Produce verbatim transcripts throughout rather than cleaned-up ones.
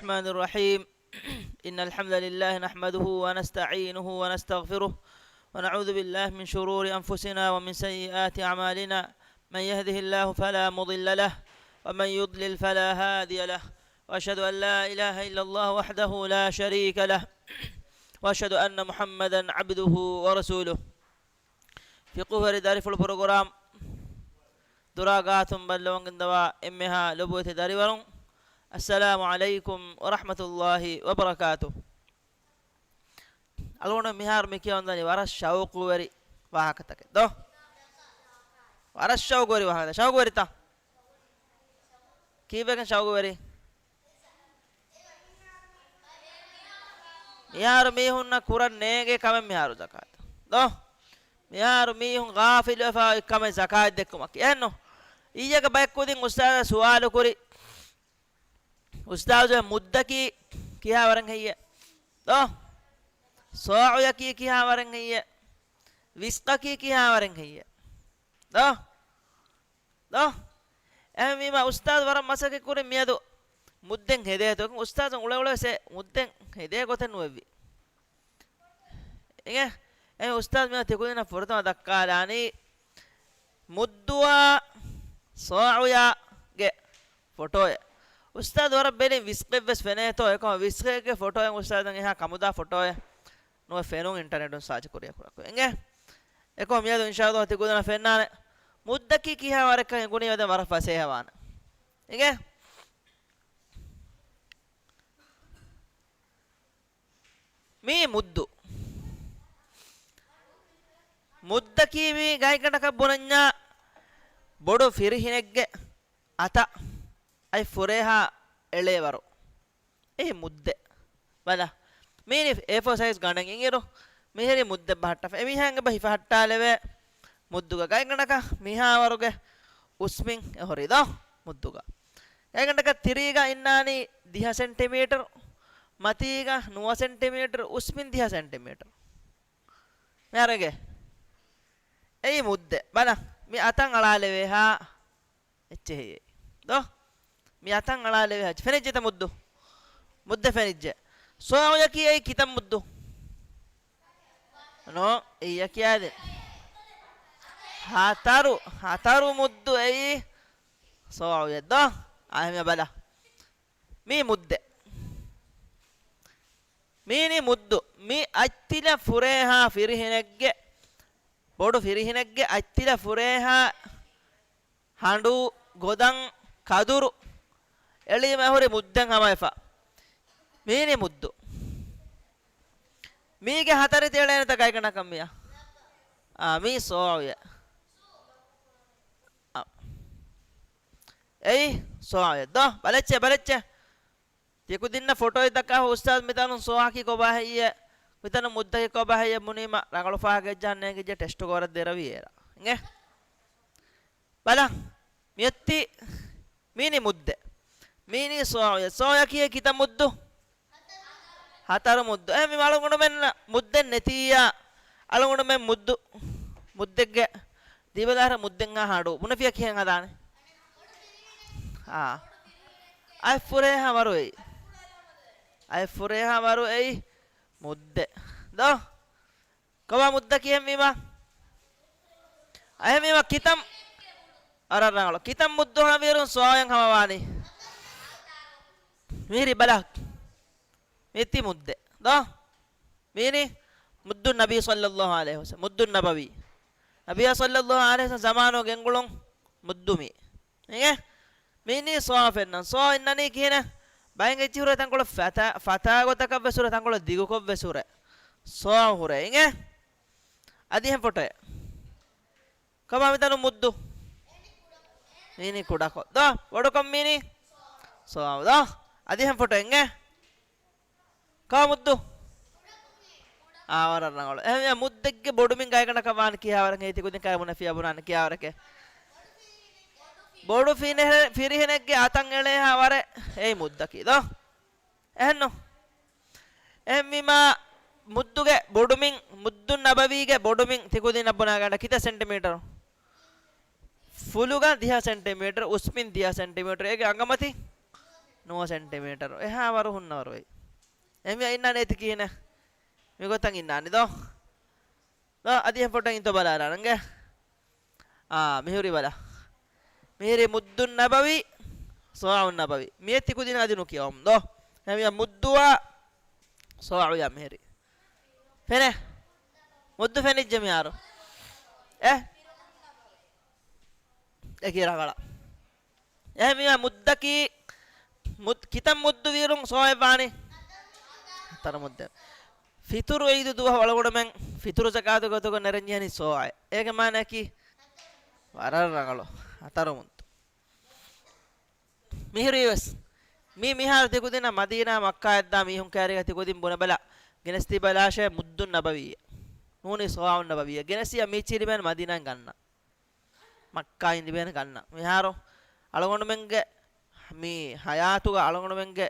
الرحمن الرحيم. إن الحمد لله نحمده ونستعينه ونستغفره، ونعوذ بالله من شرور أنفسنا ومن سيئات أعمالنا. من يهده الله فلا مضل له، ومن يضلل فلا هادي له. وأشهد أن لا إله إلا الله وحده لا شريك له، وأشهد أن محمدا عبده ورسوله. ފިޤުހުވެރި ދަރިފުޅު ޕްރޮގްރާމް ދުރާ ގާތުން ބައްލަވަން ގެންދަވާ އެންމެހާ ލޮބުވެތި ދަރިވަރުން، އައްސަލާމު ޢަލައިކުމް ވަރަޙްމަތުﷲި ވަބަރަކާތު. އަޅުގަނޑު މިހާރު މި ކިޔަވަންދަނީ ވަރަށް ޝައުޤުވެރި ވާހަކަތަކެއް ދޯ؟ ވަރަށް ޝައުޤުވެރި ވާހަކަތައް. ޝައުޤުވެރިތަ؟ ކީއްވެގެން ޝައުޤުވެރި؟ މިހާރު މީހުންނަށް ކުރަން ނޭނގޭ ކަމެއް މިހާރު ޒަކާތް ދޯ؟ މިހާރު މީހުން ޣާފިލުވެފަ އޮތް ކަމެއް ޒަކާތް ދެއްކުމަކީ. އެހެންނު؟ އިއްޔެގެ ބައެއް ކުދިން އުސްތާޛަށް ސުވާލު ކުރި، އުސްތާޛު މުއްދަކީ ކިހާވަރެއް ހެއްޔޭ؟ ދޯ؟ ޞާޢުޔަކީ ކިހާވަރެއް ހެއްޔޭ؟ ވިސްޤަކީ ކިހާވަރެއް ހެއްޔޭ؟ ދޯ؟ ދޯ؟ އެހެންވީމަ އުސްތާޛު ވަރަށް މަސައްކަތް ކުރި މިއަދު މުއްދެއް ހެދޭތޯ. އުސްތާޛު އުޅެ އުޅެ ސެ މުއްދެއް ހެދޭ ގޮތެއް ނުވެއްވި. އިނގޭ؟ އެ އުސްތާޛު މިއަދު ތިކުދިންނަށް ފުރަތަމަ ދައްކާލާނީ މުއްދުއާ ޞާޢުޔާގެ ފޮޓޯއެއް. އުސްތާޛު ވަރަށް ބެލިން ވިސްޤެއްވެސް ފެނޭތޯ. އެކަމަ ވިސްޤެއްގެ ފޮޓޯއެއް އުސްތާޛަށް އެހާ ކަމުދާ ފޮޓޯއެއް ނުވެ ފެނުން އިންޓަރނެޓުން ސާޗު ކުރިއަކު. އިނގޭ؟ އެކަމަ މިއަދު އިންޝާﷲ ތިކުދިންނަށް ފެންނާނެ މުއްދަކީ ކިހާވަރެއްކަން އެނގުނީ ވަދެ ވަރަށް ފަސޭހަވާނެ. އިނގޭ؟ މީ މުއްދު. މުއްދަކީ މީ ގާތްގަނޑަކަށް ބުނަންޏާ ބޮޑު ފިރިހިނެއްގެ އަތަށް އަތް ފުރޭހާ އެޅޭވަރު. އެއީ މުއްދެއް. ބަލަ. މީނި އޭ ފޯ ސައިޒް ގަނޑެއް އިނގިރު މިހިރީ މުއްދެއް ބަހައްޓާފަ. އެމީހާ އެނގޭ ބަ ހިފަހައްޓާލެވޭ މުއްދުގަ ގާތްގަނޑަކަށް މިހާވަރުގެ އުސްމިން އެ ހުރި ދޯ މުއްދުގަ. ގާތްގަނޑަކަށް ތިރީގަ އިންނާނީ ދިހަ ސެންޓިމީޓަރު، މަތީގަ ނުވަ ސެންޓިމީޓަރު، އުސްމިން ދިހަ ސެންޓިމީޓަރު. މިހާރު އެނގޭ؟ އެއީ މުއްދެއް. ބަލަ، މި އަތަށް އަޅާލެވޭހާ އެއްޗެހި ދޯ؟ މި އަތަށް އަޅާލެވޭ ހާ އެއްޗެއް. ފެނިއްޖެތަ މުއްދު؟ މުއްދެއް ފެނިއްޖެ. ޞާޢުޔަކީ އެއީ ކިތައް މުއްދު؟ ނޯ، އެއްޔަކީ އާދެ. ހަތަރު، ހަތަރު މުއްދު އެއީ ޞާޢުޔަށް ދޯ؟ އާ، އެހެންވީމަ ބަލަ. މީ މުއްދެއް. މީނީ މުއްދު. މި އަތްތިލަ ފުރޭހާ ފިރިހެނެއްގެ، ބޮޑު ފިރިހެނެއްގެ އަތްތިލަ ފުރޭހާ ހަނޑޫ، ގޮދަން، ކަދުރު އެޅީމަ އެ ހުރި މުއްދެއް ހަމަވެފަ. މީނީ މުއްދު. މީގެ ހަތަރު ތި އެޅޭނެތަ ގާތްގަނޑަކަށް މިއަށް؟ އާ، މީ ޞާޢުޔަށް. އާ. އެއީ ޞާޢުޔަށް ދޯ؟ ބަލައްޗޭ، ބަލައްޗޭ. ތިކުދިންނަށް ފޮޓޯއެއް ދައްކާ އުސްތާޛު މިތަނުން ޞާޢަކީ ކޮބާ ހެއްޔޭ؟ މިތަނުން މުއްދަކީ ކޮބާ ހެއްޔޭ ބުނީމަ ރަނގަޅު ފާހަގައެއް ޖަހަން ނޭނގިއްޖެ ޓެސްޓު ކޯރަށް ދެރަވީ އޭރަށް. އިނގޭ؟ ބަލަ، މިއޮތީ މީނީ މުއްދެއް. މީނީ ޞާޢުޔަށް. ޞާޢުޔަކީ ކިތައް މުއްދު؟ ހަތަރު މުއްދު. އެހެންވީމަ އަޅުގަނޑުމެންނަށް މުއްދެއް ނެތިއްޔާ، އަޅުގަނޑުމެން މުއްދު، މުއްދެއްގެ ދީބަލާހަރަ މުއްދެއްހާ ހަނޑޫ ބުނެފިޔާ ކިހެން ހަދާނެ؟ އާ. އަތް ފުރޭހާ ވަރު އެއީ. އަތް ފުރޭހާ ވަރު އެއީ މުއްދެއް. ދޯ؟ ކޮބާ މުއްދަކީ އެހެންވީމަ؟ އެހެންވީމަ ކިތަން، އަރަށް ރަނގަޅު. ކިތަން މުއްދު ހަމަވިއިރުން ޞާޢުޔަށް ހަމަވާނީ؟ މިހިރީ ބަލަ. މީތި މުއްދެއް. ދޯ؟ މީނީ މުއްދު ނަބީ ޞައްލައްލާހު ޢަލައިހި ވަސައްލަމް. މުއްދު ނަބަވީ. ނަބިއްޔާ ޞައްލައްލާހު ޢަލައިހި ވަސައްލަމް ޒަމާނު ގެންގުޅުން މުއްދު މީ. އިނގޭ؟ މީނީ ޞާޢު ފެންނަން. ޞާޢު އިންނަނީ ކިހިނެއް؟ ބައެއް އެއްޗިހި ހުރޭ ތަންކޮޅެއް ފަތާ، ފަތާ ގޮތަކަށް ވެސް ހުރޭ، ތަންކޮޅެއް ދިގުކޮށް ވެސް ހުރޭ. ޞާޢު ހުރޭ. އިނގޭ؟ އަދި އެހެން ފޮޓޯއެއް. ކޮބާ މިތަނު މުއްދު؟ މީނީ ކުޑަކޮށް. ދޯ؟ ބޮޑުކޮށް މީނީ؟ ޞާޢު. ދޯ؟ އަދި އެހެން ފޮޓޯއެއް. އިނގޭ؟ ކާ މުއްދު؟ އާ، ވަރަށް ރަނގަޅު. އެހެންވެ މުއްދެއްގެ ބޮޑުމިން ގާތްގަނޑަކަށް ވާން ކިހާވަރެއް ހޭތި ކުދިން ކައި ބުނެފިޔާ ބުނާން ކިހާވަރެކޭ؟ ބޮޑު ފިނެހެ-، ފިރިހެނެއްގެ އަތަށް އެޅޭހާ ވަރެއް އެއީ މުއްދަކީ ދޯ؟ އެހެންނު؟ އެހެންވީމާ މުއްދުގެ ބޮޑުމިން، މުއްދު ނަބަވީގެ ބޮޑުމިން ތިކުދިންނަށް ބުނާ ގާތްގަނޑަކަށް ކިތައް ސެންޓިމީޓަރު؟ ފުލުގަ ދިހަ ސެންޓިމީޓަރު، އުސްމިން ދިހަ ސެންޓިމީޓަރު. އޭގެ އަނގަމަތި ނުވަ ސެންޓިމީޓަރު. އެހާ ވަރު ހުންނަ ވަރު އޮތް. އެހެންވިޔާ އިންނާނެ އޭތި ކިހިނެއް؟ މިގޮތަށް އިންނާނެ ދޯ؟ ދޯ، އަދި އެހެން ފޮޓޯއެއް އިންތޯ ބަލާލާނަންގެ. އާ، މިހުރި ބަލަ. މިހިރީ މުއްދުން ނަބަވީ، ސާޢުން ނަބަވީ. މިއެއް ތިކުދިން އަދި ނުކިޔަވަމު ދޯ. އެހެންވިޔާ މުއްދުއާ ސާޢުޔާ މިހިރީ. ފެނޭ؟ މުއްދު ފެނިއްޖެ މިހާރު. އެ؟ އެކި ރަނގަޅަށް. އެހެންވީމަ މުއްދަކީ، މުއް-، ކިތައް މުއްދު ވީރުން ސާޢެއް ވާނީ؟ ހަތަރު މުއްދެއް. ފިތުރު އީދު ދުވަހު އަޅުގަނޑުމެން ފިތުރު ޒަކާތު ގޮތުގަ ނެރެން ޖެހެނީ ސާޢެއް. އޭގެ މާނައަކީ ވަރަށް ރަނގަޅު. ހަތަރު މުއްދު. މިހިރީވެސް މީ މިހާރު ތިކުދިންނަށް މަދީނާ މައްކާއަށްދާ މީހުން ކައިރީގަ ތިކުދިން ބުނެބަލަ، ގެނެސް ތިބަލާށޭ މުއްދުން ނަބަވީއެއް. ނޫނީ ސާޢުން ނަބަވީއެއް. ގެނެސް މީޗީ ލިބޭނެ މަދީނާއިން ގަންނަ. މައްކާއިން ލިބޭނެ ގަންނަ. މިހާރު އަޅުގަނޑުމެންގެ މި ހަޔާތުގަ އަޅުގަނޑުމެންގެ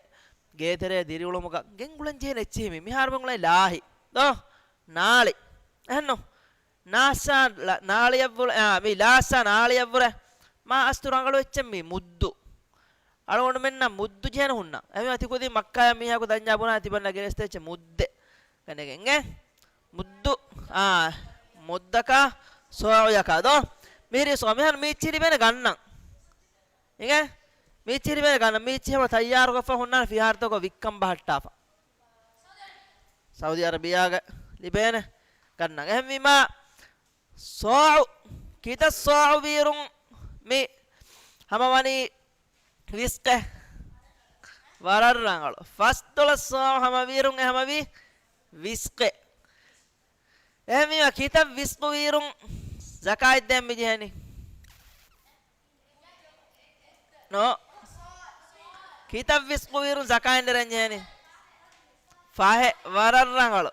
ގޭތެރޭ ދިރިއުޅުމުގަ ގެންގުޅެން ޖެހޭނެ އެއްޗިހި މި. މިހާރު މެންގުޅޭ ލާހި. ދޯ؟ ނާޅި. އެހެންނު؟ ނާއްސާ ލަ-، ނާޅިއަށްވުޅެ-، އާ، މި ލާއްސާ ނާޅިއަށްވުރެ މާ އަސްތު ރަނގަޅު އެއްޗެއް މީ މުއްދު. އަޅުގަނޑުމެންނަށް މުއްދު ޖެހޭނެ ހުންނަ. އެހެންވީމަ ތިކުދިން މައްކާއަށް މީހަކު ދަންޏާ ބުނާ ތިބަންނަ ގެނެސްދޭ އެއްޗެއް މުއްދެއް. ގަނެގެން އެ؟ މުއްދު، އާ، މުއްދަކާ ސާޢުޔަކާ ދޯ؟ މިހިރީ ސާޢު މިހާރު މީޗި ލިބޭނެ ގަންނަން. އިނގޭ؟ މީޗި ލިބޭނެ ގަންނަން. މީޗި ހަމަ ތައްޔާރުކޮށްފަ ހުންނާނެ ފިހާރަތަކުގަ ވިއްކަން ބަހައްޓާފަ. ސައުދީ އަރަބިޔާގަ ލިބޭނެ ގަންނަން. އެހެންވީމާ، ސާޢު، ކިތައް ސާޢު ވީރުން މި ހަމަވަނީ ވިސްކެ؟ ވަރަށް ރަނގަޅު. ފަސްދޮޅަސް ސާޢު ހަމަވީރުން އެ ހަމަވީ ވިސްކެ. އެހެންވީމަ، ކިތައް ވިސްކު ވީރުން ޒަކާތް ދޭން މި ޖެހެނީ؟ ނޯ. ކިތައް ވިސްކު ވީރުން ޒަކާތް ނެރެން ޖެހެނީ؟ ފަހެއް. ވަރަށް ރަނގަޅު.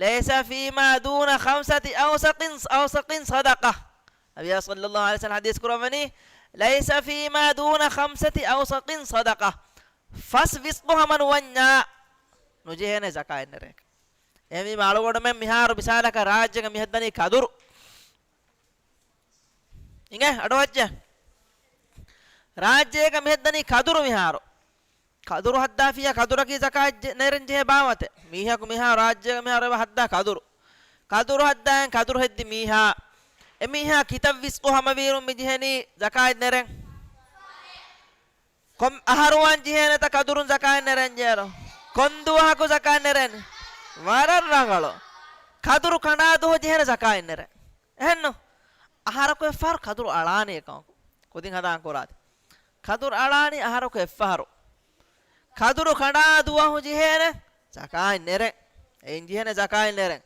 ليس فيما دون خمسة أوسق، أوسق صدقة. ނަބިއްޔާ ޞައްލައްލާހު ޢަލައިހި ވަސައްލަމަ ޙަދީޘް ކުރައްވަނީ، ليس فيما دون خمسة أوسق صدقة. ފަސް ވިސްކު ހަމަ ނުވަންޏާ ނުޖެހޭނެ ޒަކާތް ނެރޭކަށް. އެހެންވީމަ އަޅުގަނޑުމެން މިހާރު މިސާލަކަށް ރާއްޖޭގަ މިހަށްދަނީ ކަދުރު. އިނގޭ އަޑުއައްޗޭ. ރާއްޖޭގަ މިހަށްދަނީ ކަދުރު މިހާރު. ކަދުރު ހައްދާފިއްޔާ ކަދުރަކީ ޒަކާތް ޖެ-، ނެރެން ޖެހޭ ބާވަތެއް. މީހަކު މިހާރު ރާއްޖޭގަ މިހާރު އެބަ ހައްދާ ކަދުރު. ކަދުރު ހައްދާއިން ކަދުރު ހެއްދި މީހާ، އެމީހާ ކިތައް ވިސްކު ހަމަވީރުން މި ޖެހެނީ ޒަކާތް ނެރެން؟ ކޮން އަހަރުވާން ޖެހޭނެތަ ކަދުރުން ޒަކާތް ނެރެން ޖެހޭނެ؟ ކޮން ދުވަހަކު ޒަކާތް ނެރެން؟ ވަރަށް ރަނގަޅު. ކަދުރު ކަނޑާ ދުވަހު ޖެހޭނެ ޒަކާތް ނެރެން. އެހެންނު؟ އަހަރަކު އެއްފަހަރު ކަދުރު އަޅާނެ އެކަމަކު. ކުދިން ހަނދާން ކުރާތި. ކަދުރު އަޅާނީ އަހަރަކު އެއްފަހަރު. ކަދުރު ކަނޑާ ދުވަހު ޖެހޭނެ ޒަކާތް ނެރެން. އެއިން ޖެހޭނެ ޒަކާތް ނެރެން.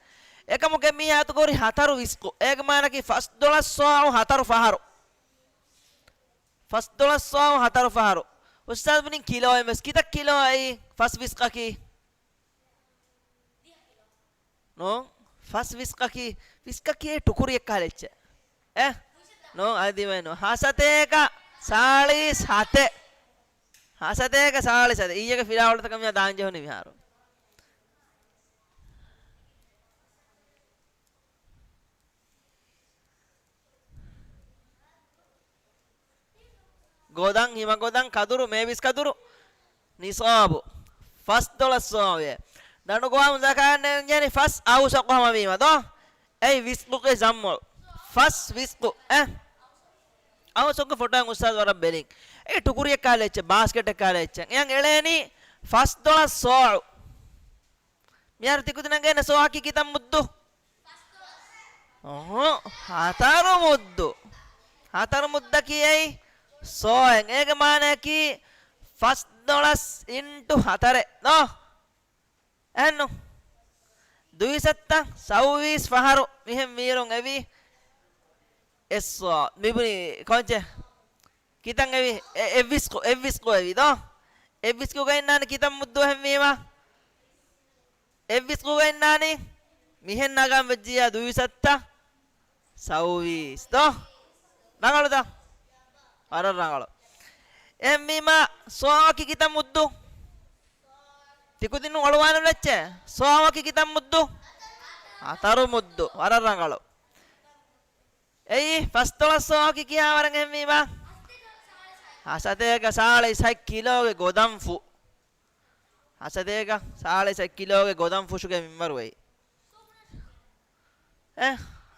އެކަމުގެ މީހާ އަތުގަ ހުރި ހަތަރު ވިސްކު. އޭގެ މާނައަކީ ފަސް ދޮޅަސް ސާޢު ހަތަރު ފަހަރު. ފަސް ދޮޅަސް ސާޢު ހަތަރު ފަހަރު. އުސްތާޛު ބުނިން ކިލޯއެއް ވެސް. ކިތައް ކިލޯއައީ ފަސް ވިސްކަކީ؟ ނޫން. ފަސް ވިސްކަކީ، ވިސްކަކީ އެ ޓުކުރިއެއް ކަހަލަ އެއްޗެއް. އެ؟ ނޫން، އަދި މެނު. ހަސަތޭކަ ސާޅީސް ހަތެއް. ހަސަތޭކަ ސާޅީސް ހަތެއް. އިއްޔެގެ ފިލާވަޅުތަކަށް މިއާ ދާން ޖެހުނީ މިހާރު. ގޮދަން، ހިމަގޮދަން، ކަދުރު، މޭބިސް ކަދުރު، ނިޞާބު. ފަސް ދޮޅަސް ސާޢު. ދަނޑު ގޮވާމު ޒަކާތް ނެރެން ޖެހެނީ ފަސް އައުސަޤު ހަމަވީމަ ދޯ؟ އެއީ ވިސްކުގެ ޖަމްޢު. ފަސް ވިސްކު. އެ؟ އައުސަޤުގެ ފޮޓޯއެއް އުސްތާޛު ވަރަށް ބެލިން. އެ ޓުކުރިއެއް ކާލެ އެއްޗެއް، ބާސްކެޓެއް ކާލެ އެއްޗެއް. އެޔަން އެޅޭނީ ފަސް ދޮޅަސް ސާޢު. މިހާރު ތިކުދިންނަށް އެނގޭނެ ސާޢަކީ ކިތައް މުއްދު؟ އުހު، ހަތަރު މުއްދު. ހަތަރު މުއްދަކީ އެއީ ސާޢެއް. އޭގެ މާނައަކީ ފަސް ދޮޅަސް އިންޓު ހަތަރެއް ނޯ؟ އެހެންނު؟ ދުވިސައްތަ ސައުވީސް ފަހަރު މިހެން ވީރުން އެވީ އެއްސާ. މިބުނީ ކޮންޗެއް؟ ކިތަން އެވި؟ އެ-، އެއްވިސްކު، އެއްވިސްކު އެވި ދޯ؟ އެއްވިސްކުގަ އިންނާނީ ކިތަން މުއްދު އެހެންވީމާ؟ އެއްވިސްކުގަ އިންނާނީ މިހެން ނަގަން ވެއްޖިއްޔާ ދުވިސައްތަ ސައުވީސް ދޯ؟ ރަނގަޅުތަ؟ ވަރަށް ރަނގަޅު. އެހެންވީމާ ސާޢަކީ ކިތަން މުއްދު؟ ތިކުދިންނު އޮޅުވާނެ ނެއްޗެ؟ ސާޢަކީ ކިތަން މުއްދު؟ ހަތަރު މުއްދު. ވަރަށް ރަނގަޅު. އެއީ، ފަސްދޮޅަސް ސާޢަކީ ކިހާވަރެއް އެހެންވީމާ؟ ހަސަތޭކަ ސާޅީސް ހަތް ކިލޯގެ ގޮދަންފުށް. ހަސަތޭކަ ސާޅީސް ހަތް ކިލޯގެ ގޮދަންފުށުގެ މިންވަރު އެއީ. އެ،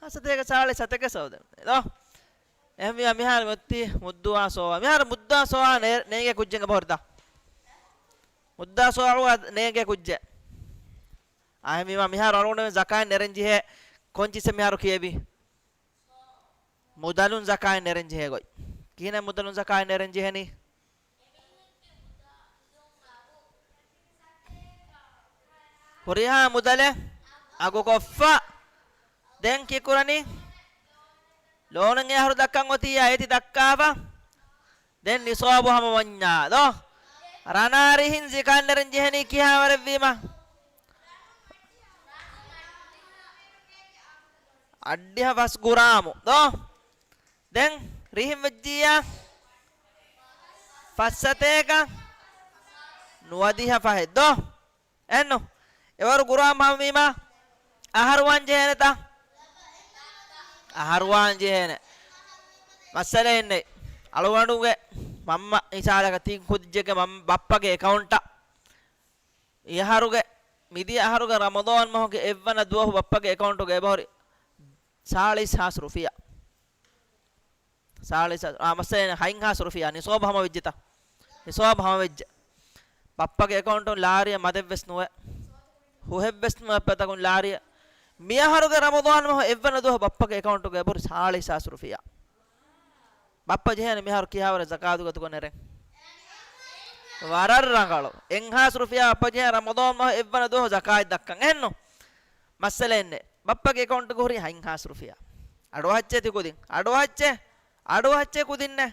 ހަސަތޭކަ ސާޅީސް ހަތެކެ ސޯދެ. ދޯ؟ އެހެންވީމަ މިހާރު މިއޮތީ މުއްދުވާ ސޯވާ. މިހާރު މުއްދުވާ ސޯވާ ނޭ-، ނޭނގޭ ކުއްޖެއް އެބަހުރިތަ؟ މުއްދުވާ ސޯވާ ނޭނގޭ ކުއްޖެއް. އާ، އެހެންވީމަ މިހާރު އަޅުގަނޑުމެން ޒަކާތް ނެރެން ޖެހޭ ކޮން ޗިއްސެއް މިހާރު ކިޔެވީ؟ މުދަލުން ޒަކާތް ނެރެން ޖެހޭ ގޮތް. ކިހިނެއް މުދަލުން ޒަކާތް ނެރެން ޖެހެނީ؟ ހުރިހާ މުދަލެއް އަގުކޮށްފަ. ދެން ކީކުރަނީ؟ ލޯނުން އެ އަހަރު ދައްކަން އޮތިއްޔާ އޭތި ދައްކާފަ. ދެން ނިސާބު ހަމަވަންޏާ ދޯ؟ ރަނާ ރިހިން ޒަކާތް ނެރެން ޖެހެނީ ކިހާވަރެއްވީމަ؟ އައްޑިހަ ފަސް ގުރާމު ދޯ؟ ދެން ރިހިން ވެއްޖިއްޔާ ފައްސަތޭކަ ނުވަދިހަ ފަހެއް ދޯ؟ އެއްނު. އެވަރު ގުރާމް ހަމަވީމަ އަހަރުވާން ޖެހޭނެތަ؟ އަހަރުވާން ޖެހޭނެ. މައްސަލައެއް ނެތް. އަޅުގަނޑުގެ މަންމަ މިސާލަކަށް ތި ކުއްޖެއްގެ މަން-، ބައްޕަގެ އެކައުންޓަށް އެއަހަރުގެ، މިދިޔަ އަހަރުގެ ރަމަޟާން މަހުގެ އެއްވަނަ ދުވަހު ބައްޕަގެ އެކައުންޓުގަ އެބަހުރި ސާޅީސް ހާސް ރުފިޔާ. ސާޅީސް ހާސް، އާ، މައްސަލައެއް ނެތް، ހަތް ހާސް ރުފިޔާ. ނިސާބު ހަމަވެއްޖެތަ؟ ނިސާބު ހަމަވެއްޖެ. ބައްޕަގެ އެކައުންޓުން ލާރިއެއް މަދެއްވެސް ނުވޭ. ހުހެއްވެސް ނުވޭ ބައްޕަތަކުން ލާރިއެއް. މިއަހަރުގެ ރަމަޟާން މަހު އެއްވަނަ ދުވަހު ބައްޕަގެ އެކައުންޓުގަ އެބަހުރި ސާޅީސް ހާސް ރުފިޔާ. ބައްޕަ ޖެހޭނެ މިހާރު ކިހާވަރެއް ޒަކާތުގަ ގޮތުގަ ނެރެން؟ ވަރަށް ރަނގަޅު. އެއްހާސް ރުފިޔާ ބައްޕަ ޖެހޭ ރަމަޟާން މަހު އެއްވަނަ ދުވަހު ޒަކާތް ދައްކަން. އެހެންނު؟ މައްސަލައެއް ނެތް. ބައްޕަގެ އެކައުންޓުގަ ހުރި ހަތް ހާސް ރުފިޔާ. އަޑުއަހައްޗޭ ތި ކުދިން. އަޑުއަހައްޗޭ. އަޑުއަހައްޗޭ ކުދިންނޭ.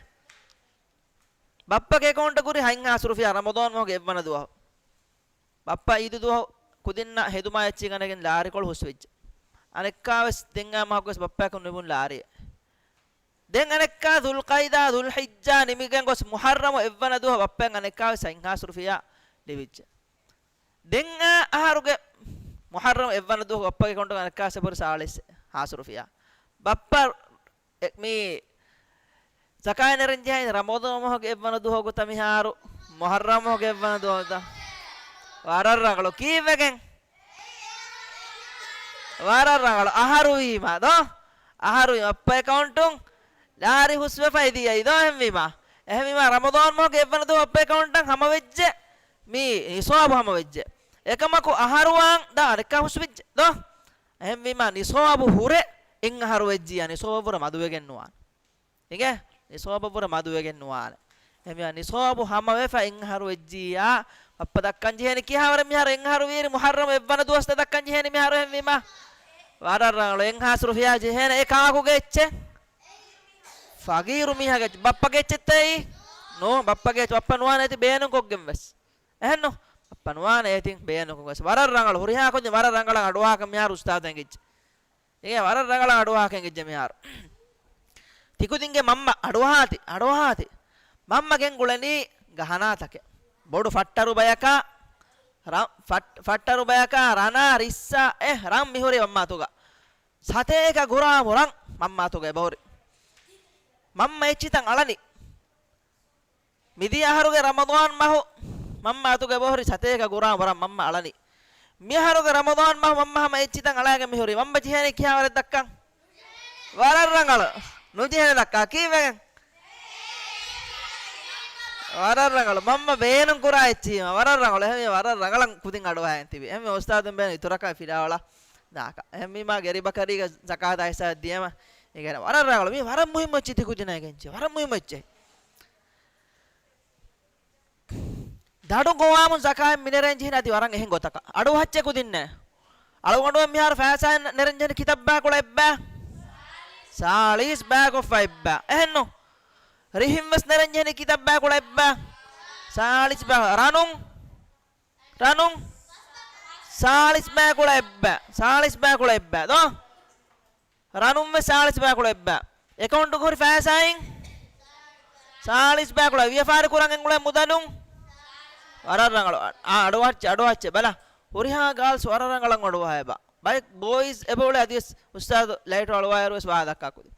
ބައްޕަގެ އެކައުންޓަށް ހުރި ހަތް ހާސް ރުފިޔާ ރަމަޟާން މަހުގެ އެއްވަނަ ދުވަހު. ބައްޕަ އީދު ދުވަހު ކުދިންނަށް ހެދުމާ އެއްޗިހި ގަނެގެން ލާރިކޮޅު ހުސްވެއްޖެ. އަނެއްކާވެސް ދެން އާ މަހަކުވެސް ބައްޕަޔަކު ނިމުން ލާރިއެއް. ދެން އަނެއްކާ ޛުލްޤައިދާ، ޛުލްޙިއްޖާ ނިމިގެން ގޮސް މުޙައްރަމު އެއްވަނަ ދުވަހު ބައްޕައަށް އަނެއްކާވެސް ހަތް ހާސް ރުފިޔާ ލިބިއްޖެ. ދެން އާ އަހަރުގެ މުޙައްރަމު އެއްވަނަ ދުވަހު ބައްޕަގެ އެކައުންޓުގަ އަނެއްކާވެސް އެބަހުރި ސާޅީސް ހާސް ރުފިޔާ. ބައްޕަ އެ، މި ޒަކާތް ނެރެން ޖެހޭ ރަމަޟާން މަހުގެ އެއްވަނަ ދުވަހު ގޮތަށް މިހާރު މުޙައްރަމް މަހުގެ އެއްވަނަ ދުވަހު ގޮތަށް. ވަރަށް ރަނގަޅު. ކީއްވެގެން؟ ވަރަށް ރަނގަޅު. އަހަރު ވީމަ ދޯ؟ އަހަރު ވީމަ ބައްޕަ އެކައުންޓުން ލާރި ހުސްވެފައި ދިޔައީ ދޯ؟ އެހެންވީމަ، އެހެންވީމަ ރަމަޟާން މަހުގެ އެއްވަނަ ދުވަހު ބައްޕަ އެކައުންޓަށް ހަމަވެއްޖެ. މި ނިސާބު ހަމަވެއްޖެ. އެކަމަކު އަހަރުވާން ދާ އަނެއްކާ ހުސްވެއްޖެ ދޯ؟ އެހެންވީމަ ނިސާބު ހުރެ އެއް އަހަރު ވެއްޖިއްޔާ ނިސާބަށްވުރެ މަދުވެގެން ނުވާނެ. އިނގޭ؟ ނިސާބަށްވުރެ މަދުވެގެން ނުވާނެ. އެހެންވީމަ ނިސާބު ހަމަވެފަ އެއް އަހަރު ވެއްޖިއްޔާ، ބައްޕަ ދައްކަން ޖެހޭނެ ކިހާވަރެއް މިހާރު އެއް އަހަރު ވީއިރު މުޙައްރަމް އެއްވަނަ ދުވަސް ދައްކަން ޖެހޭނެ މިހާރު އެހެންވީމަ. ވަރަށް ރަނގަޅު. އެއް ހާސް ރުފިޔާ ޖެހޭނެ. އެ ކާކުގެ އެއްޗެއް؟ ފަގީރު މީހާގެ އެއްޗެއް. ބައްޕަގެ އެއްޗެއްތަ އެއީ؟ ނޫން، ބައްޕަގެ އެއްޗެއް. ބައްޕަ ނުވާނެ އޭތި ބޭނުންކޮށްގެން ވެސް. އެހެންނު؟ ބައްޕަ ނުވާނެ އޭތި ބޭނުންކޮށްގެން ވެސް. ވަރަށް ރަނގަޅު. ހުރިހާ ކުދިން ވަރަށް ރަނގަޅަށް އަޑުއަހާކަށް މިހާރު އުސްތާޛު އެނގިއްޖެ. އޭ ވަރަށް ރަނގަޅަށް އަޑުއަހާކަށް އެނގިއްޖެ މިހާރު. ތިކުދިންގެ މަންމަ އަޑުއަހާތި، އަޑުއަހާތި. މަންމަ ގެންގުޅެނީ ގަހަނާތަކެއް. ބޮޑު ފައްޓަރު ބަޔަކާ، ރަ-، ފައް-، ފައްޓަރު ބަޔަކާ ރަނާ ރިއްސާ އެ ރަން މިހުރި މަންމަ އަތުގަ. ސަތޭކަ ގުރާމު ރަން މަންމަ އަތުގަ އެބަހުރި. މަންމަ އެއްޗިތައް އަޅަނީ. މިދިޔަ އަހަރުގެ ރަމަޟާން މަހު މަންމަ އަތުގަ އެބަހުރި ސަތޭކަ ގުރާމް ވަރަށް މަންމަ އަޅަނީ. މިއަހަރުގެ ރަމަޟާން މަހު މަންމަ ހަމަ އެއްޗިތައް އަޅާގެން މިހުރީ. މަންމަ ޖެހޭނީ ކިހާވަރެއް ދައްކަން؟ ވަރަށް ރަނގަޅު. ނުޖެހޭނެ ދައްކާ. ކީއްވެގެން؟ ވަރަށް ރަނގަޅު. މަންމަ ބޭނުން ކުރާ އެއްޗިހީމަ. ވަރަށް ރަނގަޅު. އެހެންވީ ވަރަށް ރަނގަޅަށް ކުދިން އަޑުއަހައިގެން ތިބި. އެހެންވީ އުސްތާޛުން ބޭނުން އިތުރަކާ ފިލާވަޅާ ދާކަށް. އެހެންވީމާ ގެރިބަކަރީގަ ޒަކާތާ ހިސާބަށް ދިޔަމަ. އޭގެން ވަރަށް ރަނގަޅު. މީ ވަރަށް މުހިއްމު އެއްޗެއް ތި ކުދިންނާ ގެންޖެ. ވަރަށް މުހިއްމު އެއްޗެއް. ދަޑު ގޮވާމުން ޒަކާތް މިނެރެން ޖެހިން އަދި ވަރަށް އެހެން ގޮތަކަށް. އަޑުއަހައްޗެ ކުދިންނޭ. އަޅުގަނޑުމެން މިހާރު ފައިސާއިން ނެރެން ޖެހެނީ ކިތައް ބަޔަކު އުޅޭ އެއްބައި؟ ސާޅީސް ބަޔަކު އުފައް އެއްބައި. އެހެންނު؟ ރިހިން ވެސް ނެރެން ޖެހެނީ ކިތައް ބަޔަކު އުޅޭ އެއްބައި؟ ސާޅީސް ބަޔަކު. ރަނުން؟ ރަނުން؟ ސާޅީސް ބަޔަކު އުޅޭ އެއްބައި. ސާޅީސް ބަޔަކު އުޅޭ އެއްބައި. ދޯ؟ ރަނުން ވެސް ސާޅީސް ބަޔަކު އުޅޭ އެއްބައި. އެކައުންޓުގަ ހުރި ފައިސާއިން؟ ސާޅީސް ބަޔަކު އުޅޭ. ވިޔަފާރި ކުރަން އެނގުޅޭ މުދަލުން؟ ވަރަށް ރަނގަޅު. އާ، އަޑުއަހައްޗެ، އަޑުއަހައްޗެ. ބަލަ. ހުރިހާ ގާލްސް ވަރަށް ރަނގަޅަށް އަޑުއަހާ އެބަ. ބައެއް ބޯއިޒް އެބަ އުޅޭ އަދިވެސް އުސްތާޛު ލައިޓު އަޅުވާއިރު ވެސް ވާހަކަ ދައްކާ ކުދިން.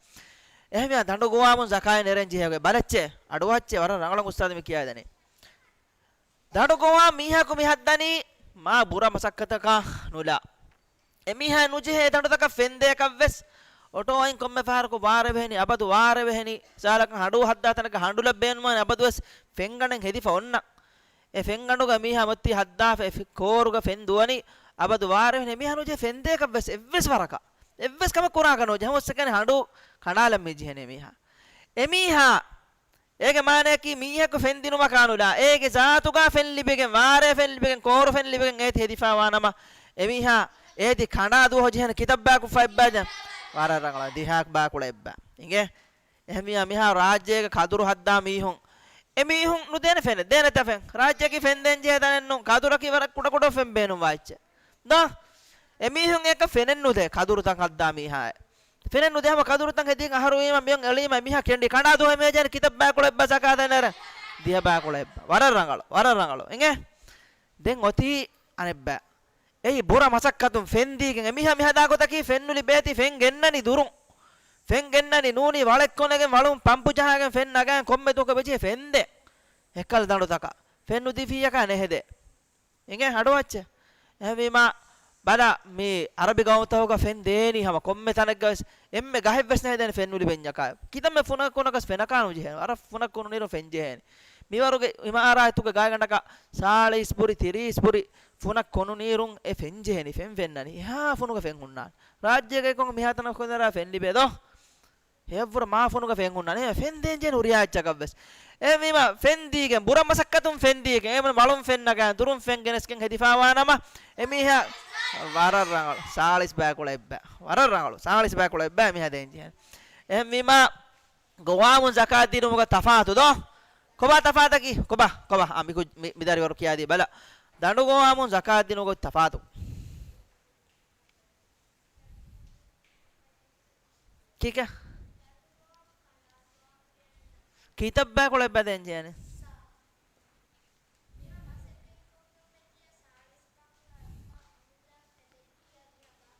އެހެންވިޔާ ދަނޑު ގޮވާމުން ޒަކާތް ނެރެން ޖެހޭ ގޮތް ބަލައްޗޭ. އަޑުއައްޗޭ، ވަރަށް ރަނގަޅަށް އުސްތާޛު މި ކިޔާދެނީ. ދަނޑު ގޮވާ މީހަކު މި ހައްދަނީ މާ ބުރަ މަސައްކަތަކާ ނުލާ. އެމީހާ ނުޖެހޭ ދަނޑުތަކަށް ފެންދޭކަށްވެސް. އޮޓޯއިން ކޮންމެ ފަހަރަކު ވާރޭ ވެހެނީ، އަބަދު ވާރޭ ވެހެނީ. ސާލަކަށް ހަނޑޫ ހައްދާ ތަނަކަށް ހަނޑު ލައްބޭނުމާ އަބަދުވެސް ފެންގަނޑެއް ހެދިފަ އޮންނަ. އެ ފެންގަނޑުގަ މީހާ މައްތީ ހައްދާފަ އެ ފެ-، ކޯރުގަ ފެން ދުވަނީ އަބަދު ވާރޭ ވެހެނީ. އެމީހާ ނުޖެހޭ ފެންދޭކަށްވެސް އެއްވެސް ވަރަކަށް. އެއްވެސް ކަމެއް ކުރާކަށް ނުޖެހޭ. ހަމަ އޮއްސެކޭނެ ހަނޑޫ ކަނޑާލަން މި ޖެހެނީ އެމީހާ. އެމީހާ އޭގެ މާނަޔަކީ މީހަކު ފެން ދިނުމަކާ ނުލާ، އޭގެ ޒާތުގަ ފެން ލިބިގެން، ވާރޭ ފެން ލިބިގެން، ކޯރު ފެން ލިބިގެން އޭތި ހެދިފަ ވާނަމަ، އެމީހާ އޭތި ކަނޑާ ދުވަހު ޖެހޭނެ. ކިތައް ބަޔަކު އުފައްބާ ޖެ؟ ވަރަށް ރަނގަޅަށް ދިހައަކު ބަޔަކު އުޅެއްބަ. އިނގޭ؟ އެހެންވިޔާ މިހާރު ރާއްޖޭގަ ކަދުރު ހައްދާ މީހުން، އެމީހުން ނުދޭނެ ފެނެއް، ދޭނެތަ ފެން؟ ރާއްޖެއަކީ ފެން ދޭން ޖެހޭ ތަނެއް ނޫން، ކަދުރަކީ ވަރަށް ކުޑަކުޑަ ފެން ބޭނުން ވާ އެއްޗެއް. ދޯ؟ އެމީހުން އެކަ ފެނެއް ނުދޭ ކަދުރުތައް ހައްދާ މީހާއެއް. ފެނެއް ނުދޭ ހަމަ ކަދުރުތައް ހެދީގެން އަހަރު ވީމަ މިއޮން އެޅީމަ މީހާ ކެނޑި ކަނޑާ ދުވަހު މޭޖަން ކިތައް ބަޔަކު އުޅެއްބަ ޒަކާތަށް ނެރެ؟ ދިހަ ބަޔަކު އުޅެއްބަ. ވަރަށް ރަނގަޅު، ވަރަށް ރަނގަޅު. އިނގޭ؟ ދެން އޮތީ އަނެއްބަ. އެއީ ބުރަ މަސައްކަތުން ފެން ދީގެން އެމީހާ މި ހަދާ ގޮތަކީ ފެން ނުލިބޭތީ ފެން ގެންނަނީ ދުރުން. ފެން ގެންނަނީ ނޫނީ ވަޅެއް ކޮނެގެން ވަޅުން ޕަމްޕު ޖަހާގެން ފެން ނަގާން ކޮންމެ ދުވަހަކު އެބަޖެހޭ ފެން ދޭން. އެއްކަލަ ދަނޑުތަކަށް. ފެން ނުދީފިއްޔަކާ ނެހެދޭ. އިނގޭ އަޑުއައްޗެއް. އެހެންވީމާ ބަލަ މި އަރަބި ގައުމުތަކުގަ ފެން ދޭނީ ހަމަ ކޮންމެ ތަނެއްގަވެސް އެންމެ ގަހެއްވެސް ނެހެދޭނެ ފެން ނުލިބެންޏަކާ. ކިތަންމެ ފުނައަކުނަކަސް ފެނަކާ ނުޖެހޭނެ. ވަރަށް ފުނައަކު ނުނީރު ފެން ޖެހޭނެ. މިވަރުގެ އިމާރާތުގެ ގާތްގަނޑަކަށް ސާޅީސް ބުރި، ތިރީސް ބުރި ފުނައަކު ނުނީރުން އެ ފެން ޖެހޭނީ. ފެން ފެންނަނީ. އެހާ ފުނުގަ ފެން ހުންނާނެ. ރާއްޖޭގައި ކޮން މިހާތަނަށް ކޮންދާރާ ފެން ލިބޭ ދޯ؟ ހެޔަށްވުރެ މާ ފުނުގަ ފެން ހުންނާނެ. އެ ފެން ދޭން ޖެހޭނެ ހުރިހާ އެއްޗަކަށްވެސް. އެހެންވީމަ ފެން ދީގެން، ބުރަ މަސައްކަތުން ފެން ދީގެން، އެ މަޅުން ފެން ނަގާން، ދުރުން ފެން ގެނެސްގެން ހެދިފަ ވާނަމަ، އެމީހާ ވަރަށް ރަނގަޅު. ސާޅީސް ބަޔަކު އުޅެއްބަ. ވަރަށް ރަނގަޅު. ސާޅީސް ބަޔަކު އުޅެއްބަ އެމީހާ ދޭން ޖެހޭނެ. އެހެންވީމަ ގޮވާމުން ޒަކާތް ދިނުމުގަ ތަފާތު ދޯ؟ ކޮބާ ތަފާތަކީ؟ ކޮބާ؟ ކޮބާ؟ އާ، މި ކު-، މި، މި ދަރިވަރު ކިޔާދީ ބަލަ. ދަނޑު ގޮވާމުން ޒަކާތް ދިނުމުގަ ތަފާތު. ކީކޭ؟ ކިތައް ބަޔަކު އުޅެއްބަ ދޭން ޖެހޭނެ؟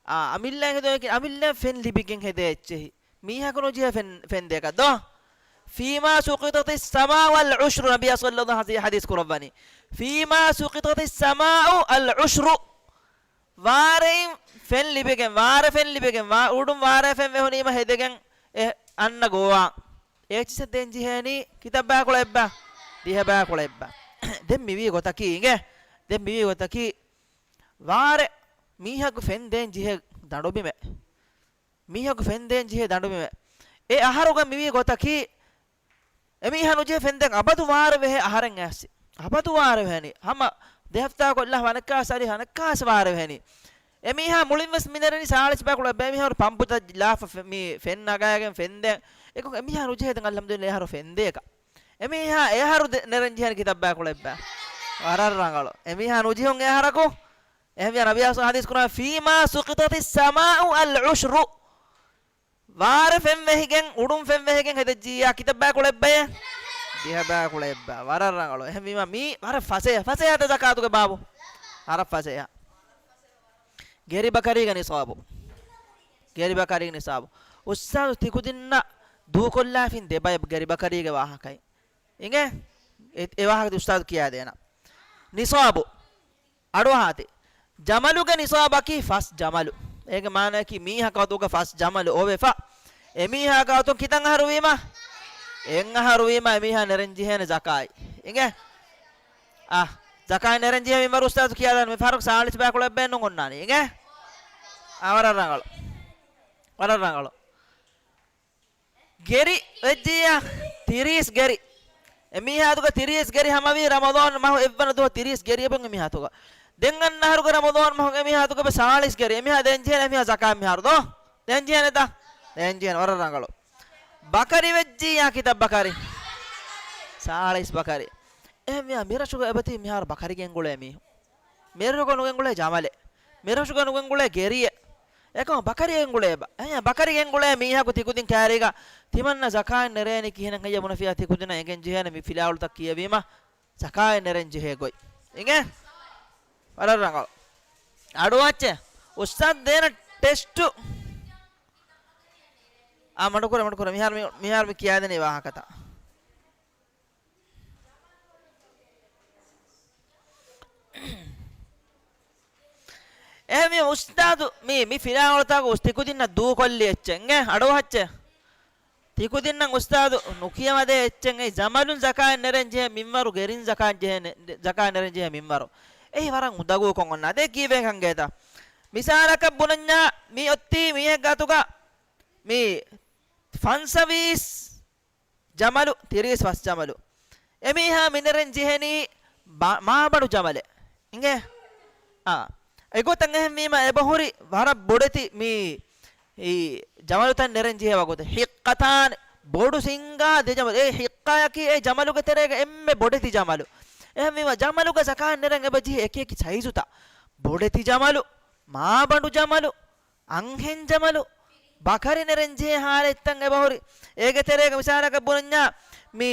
އާ، އަމިއްލައަށް ހެދުން، އަމިއްލައަށް ފެން ލިބިގެން ހެދޭ އެއްޗެހި. މީހަކު ނުޖެހޭ ފެން، ފެން ދޭކަށް ދޯ؟ فيما سقطت السماء والعشر، ނަބިއްޔާ ޞައްލައްލާހު ޢަލައިހި ވަސައްލަމަ ޙަދީޘް ކުރައްވަނީ. فيما سقطت السماء والعشر. ވާރެއިން ފެން ލިބިގެން، ވާރެ ފެން ލިބިގެން، ވާ-، އުޑުން ވާރޭ ފެން ވެހުނީމަ ހެދެގެން އެ އަންނަ ގޮވާ. އޭ އެއްޗިސަށް ދޭން ޖެހޭނީ ކިތައް ބަޔަކު އުޅެއްބަ؟ ދިހަ ބަޔަކު އުޅެއްބަ. ދެން މިވީ ގޮތަކީ އިނގޭ. ދެން މިވީ ގޮތަކީ ވާރެ މީހަކު ފެން ދޭން ޖެހޭ ދަނޑުބިމެއް. މީހަކު ފެން ދޭން ޖެހޭ ދަނޑުބިމެއް. އެ އަހަރުގަ މިވީ ގޮތަކީ އެމީހާ ނުޖެހޭ ފެންދޭން އަބަދު ވާރެ ވެހޭ އަހަރެން އައިސް. އަބަދު ވާރެ ވެހެނީ. ހަމަ ދެ ހަފްތާ ކޮށްލާ އަނެއްކާސް އަރި އަނެއްކާސް ވާރެ ވެހެނީ. އެމީހާ މުޅިން ވެސް މި ނެރެނީ ސާޅީސް ބަޔަކު އުޅެއްބަ. އެމީހާ ހުރި ޕަމްޕުތައް ލާފަ ފެ-، މި ފެން ނަގާގެން ފެންދޭން. އެކަމަކު އެމީހާ ނުޖެހޭ ދެން އަލްޙަމްދުލިއްލާހް އެ އަހަރު ފެންދޭކަށް. އެމީހާ އެ އަހަރު ދެ-، ނެރެން ޖެހޭނީ ކިތައް ބަޔަކު އުޅެއްބަ. ވަރަށް ރަނގަޅު. އެމީހާ ނުޖެހުން އެ އަހަރަކު. އެހެންވިޔާ ނަބިއްޔާ ޙަދީޘް ކުރައްވަނީ فيما سقطت السماء والعشر. ވާރެ ފެން ވެހިގެން، އުޑުން ފެން ވެހިގެން ހެދެއްޖިއްޔާ ކިތައް ބަޔަކު އުޅެއްބައޭ؟ ދިހަ ބަޔަކު އުޅެއްބަ. ވަރަށް ރަނގަޅު. އެހެންވީމަ މީ ވަރަށް ފަސޭހަ، ފަސޭހަތަ ޒަކާތުގެ ބާބު. ވަރަށް ފަސޭހަ. ގެރި ބަކަރީގެ ނިޞާބު. ގެރި ބަކަރީގެ ނިޞާބު. އުސްތާޛު ތިކުދިންނަށް ދޫކޮށްލާފިން ދެ ބަޔަށް ގެރި ބަކަރީގެ ވާހަކައެއް. އިނގޭ؟ އެ، އެ ވާހަކަ އުސްތާޛު ކިޔާދޭނަން. ނިޞާބު. އަޑުއަހާތި. ޖަމަލުގެ ނިޞާބަކީ ފަސް ޖަމަލު. އޭގެ މާނައަކީ މީހަކަށް އަތުގަ ފަސް ޖަމަލު އޮވެފަ، އެމީހާގެ އަތުން ކިތަން އަހަރު ވީމަ؟ އެއް އަހަރު ވީމަ އެމީހާ ނެރެން ޖެހޭނެ ޒަކާތް. އިނގޭ؟ އާ، ޒަކާތް ނެރެން ޖެހޭ މިންވަރު އުސްތާޛު ކިޔާލަން މި ފަހަރަކު ސާޅީސް ބަޔަކު އުޅެއްބައެއް ނޫން އޮންނާނީ. އިނގޭ؟ އާ، ވަރަށް ރަނގަޅު. ވަރަށް ރަނގަޅު. ގެރި ވެއްޖިއްޔާ ތިރީސް ގެރި. އެމީހާ އަތުގަ ތިރީސް ގެރި ހަމަވީ ރަމަޟާން މަހު އެއްވަނަ ދުވަހު ތިރީސް ގެރި އެބަ އެމީހާ އަތުގަ. ދެން އަންނަ އަހަރުގެ ރަމަޟާން މަހު އެމީހާ އަތުގަ އެބަ ސާޅީސް ގެރި. އެމީހާ ދޭން ޖެހޭނެ އެމީހާ ޒަކާތް މިހާރު ދޯ؟ ދޭން ޖެހޭނެތަ؟ ދޭން ޖެހޭނެ. ވަރަށް ރަނގަޅު. ބަކަރި ވެއްޖިއްޔާ ކިތައް ބަކަރި؟ ސާޅީސް ބަކަރި. އެހެންވިޔާ މިރަށުގަ އެބަތީ މިހާރު ބަކަރި ގެންގުޅޭ މީހުން. މިރަށުގަ ނުގެންގުޅޭ ޖަމަލެއް. މިރަށުގަ ނުގެންގުޅޭ ގެރިއެއް. އެކަމަ ބަކަރި ގެންގުޅޭ ބަ-، އެ ބަކަރި ގެންގުޅޭ މީހަކު ތިކުދިން ކައިރީގަ ތިމަންނަ ޒަކާތް ނެރޭނީ ކިހިނެއް ހައްޔަ ބުނެފިޔާ ތިކުދިންނަށް އެނގެން ޖެހޭނެ މި ފިލާވަޅުތައް ކިޔެވީމަ ޒަކާތް ނެރެން ޖެހޭ ގޮތް. އިނގޭ؟ ވަރަށް ރަނގަޅު. އަޑުއައްޗޭ. އުސްތާޛު ދޭނަ ޓެސްޓު. އާ، މަޑުކުރޭ، މަޑުކުރޭ. މިހާރު މި، މިހާރު މި ކިޔާދެނީ ވާހަކަތައް. އެހެންވީމަ އުސްތާޛު، މި، މި ފިލާވަޅުތަކު ތިކުދިންނަށް ދޫކޮށްލި އެއްޗެއް އިނގޭ، އަޑުއަހައްޗޭ. ތިކުދިންނަށް އުސްތާޛު ނުކިޔަމަދޭ އެއްޗެއް އެއީ، ޖަމަލުން ޒަކާތް ނެރެން ޖެހޭ މިންވަރު، ގެރިން ޒަކާތް ޖެހޭ ނެ-، ޒަކާތް ނެރެން ޖެހޭ މިންވަރު. އެއީ ވަރަށް އުނދަގޫކޮށް އޮންނާ. ދެ ކީއްވެ ކަންގޭތަ؟ މިސާލަކަށް ބުނަންޏާ، މި އޮތީ މީހެއް ގާތުގަ މި ފަންސަވީސް ޖަމަލު، ތިރީސް ފަސް ޖަމަލު. އެމީހާ މިނެރެން ޖެހެނީ ބަ-، މާބަނޑު ޖަމަލެއް. އިނގޭ؟ އާ. އެގޮތަށް އެހެންވީމަ އެބަހުރި ވަރަށް ބޮޑެތި މި، އީ، ޖަމަލުތައް ނެރެން ޖެހޭ ވަގުތެއް. ހިއްޤަތާން، ބޮޑު ސިންގާ ދެ ޖަމަލު. އެ ހިއްޤާއަކީ އެ ޖަމަލުގެ ތެރޭގަ އެންމެ ބޮޑެތި ޖަމަލު. އެހެންވީމަ ޖަމަލުގެ ޒަކާތް ނެރެން އެބަ ޖެހޭ އެކި އެކި ސައިޒުތައް. ބޮޑެތި ޖަމަލު، މާބަނޑު ޖަމަލު، އަންހެން ޖަމަލު، ބަކަރި ނެރެން ޖެހޭ ހާލަތްތައް އެބަހުރި. އޭގެ ތެރޭގަ މިސާލަކަށް ބުނަންޏާ، މި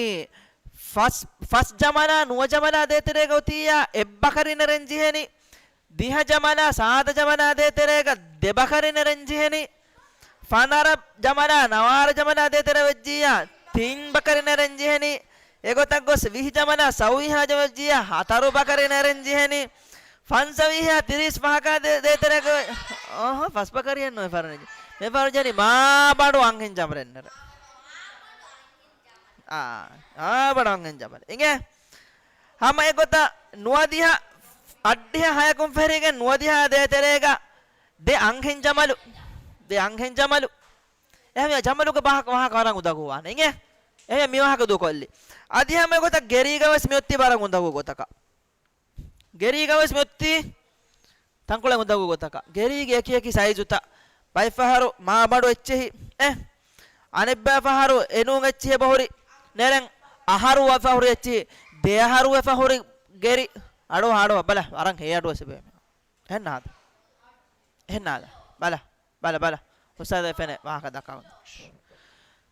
ފަސް، ފަސް ޖަމަލާ ނުވަ ޖަމަލާ ދޭތެރޭގަ އޮތިއްޔާ އެއްބަކަރި ނެރެން ޖެހެނީ، ދިހަ ޖަމަލާ ސާދަ ޖަމަލާ ދޭތެރޭގަ ދެބަކަރި ނެރެން ޖެހެނީ، ފަނަރަ ޖަމަލާ ނަވާރަ ޖަމަލާ ދޭތެރޭ ވެއްޖިއްޔާ ތިން ބަކަރި ނެރެން ޖެހެނީ، އެގޮތަށް ގޮސް ވިހި ޖަމަލާ ސައުވީހާ ޖަމަލް ޖިޔާ ހަތަރު ބަކަރި ނެރެން ޖެހެނީ. ފަންސަވީހާ ތިރީސް ފަހަކާ ދޭ-، ދޭތެރޭގަ އަހަ، ފަސް ބަކަރިއެއް ނުވެ ފަރުނި. މި ފަރުޖަނި މާބަނޑު އަންހެން ޖަމަލެއް ނެރެ. އާ، މާބަނޑު އަންހެން ޖަމަލެއް. އިނގޭ؟ ހަމަ އެގޮތަށް ނުވަދިހަ، އަށްޑިހަ ހަޔަކުން ފެށިގެން ނުވަދިހާ ދޭތެރޭގަ ދެ އަންހެން ޖަމަލު. ދެ އަންހެން ޖަމަލު. އެހެންވެ ޖަމަލުގެ ވާހަކަ، ވާހަކަ ވަރަށް އުނދަގޫވާނެ. އިނގޭ؟ އެހެން މި ވާހަކަ ދޫކޮށްލި. އަދި ހަމަ އެގޮތަށް ގެރީގަ ވެސް މިއޮތީ ވަރަށް އުނދަގޫ ގޮތަކަށް. ގެރީގަ ވެސް މިއޮތީ ތަންކޮޅެއް އުނދަގޫ ގޮތަކަށް. ގެރީގެ އެކި އެކި ސައިޒުތައް. ބައެއް ފަހަރު މާބަނޑު އެއްޗެހި، އެ، އަނެއްބައި ފަހަރު އެނޫން އެއްޗެހި އެބަހުރި ނެރެން، އަހަރު އެފަހުރި އެއްޗެހި، ދެ އަހަރު އެފަހުރި ގެރި. އަޑު، އަޑު، ބަލަ، ވަރަށް ހޭ އަޑު އެސެބޭ. އެހެންނާދަ؟ އެހެންނާދަ؟ ބަލަ. ބަލަ، ބަލަ. އުސްތާޛާ ފެނޭ ވާހަކަ ދައްކާ.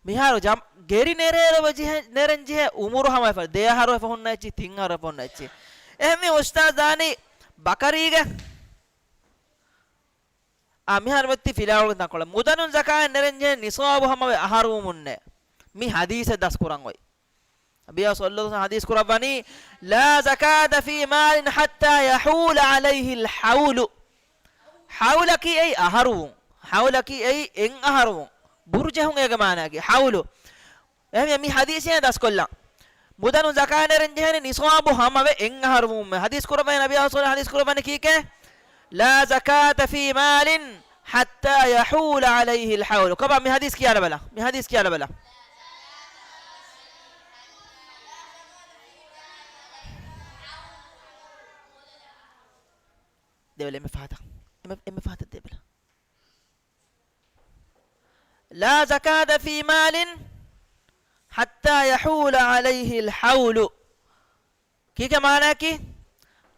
މިހާރު ޖަމް-، ގެރި ނެރޭ އެބަ ޖެހެ-، ނެރެން ޖެހޭ އުމުރު ހަމަ އެފަ-، ދެ އަހަރު އެފަ ހުންނަ އެއްޗި، ތިން އަހަރު އެފަ ހުންނަ އެއްޗި. އެހެންވީ އުސްތާޛް ދާނީ ބަކަރީގެ. އާ، މިހާރު މިއޮތީ ފިލާވަޅުގެ ތަންކޮޅެއް. މުދަލުން ޒަކާތް ނެރެން ޖެހޭ ނިޞާބު ހަމަވެ އަހަރު ވުމުންނޭ. މި ޙަދީޘެއް ދަސްކުރަން އޮތް. ނަބިއްޔާ ޞައްލައްލާހު ޢަލައިހި ވަސައްލަމަ ޙަދީޘް ކުރައްވަނީ، "لا زكاة في مال حتى يحول عليه الحول." ޙައުލަކީ އެއީ އަހަރުވުން. ޙައުލަކީ އެއީ އެއް އަހަރުވުން. ބުރުޖެހުން އޭގެ މާނައަކީ ޙައުލު. އެހެން މި ޙަދީޘެއް ދަސްކޮށްލަން. މުދަލުން ޒަކާތް ނެރެން ޖެހޭނީ ނިޞާބު ހަމަވެ އެއް އަހަރު ވުމެއް. ޙަދީޘް ކުރައްވަނީ، ނަބިއްޔާ ޞައްލައްލާހު ޢަލައިހި ވަސައްލަމަ ޙަދީޘް ކުރައްވަނީ ކީކޭ؟ "لا زكاة في مال حتى يحول عليه الحول." ކޮބާ މި ޙަދީޘް ކިޔާލަބަލަ. މި ޙަދީޘް ކިޔާލަބަލަ. ދެބަލަ އެންމެ ފަހަތަށް. އެންމެ، އެންމެ ފަހަތަށް ދެބަލަ. "لا زكاة في مال حتى يحول عليه الحول." ކީކޭ މާނައަކީ؟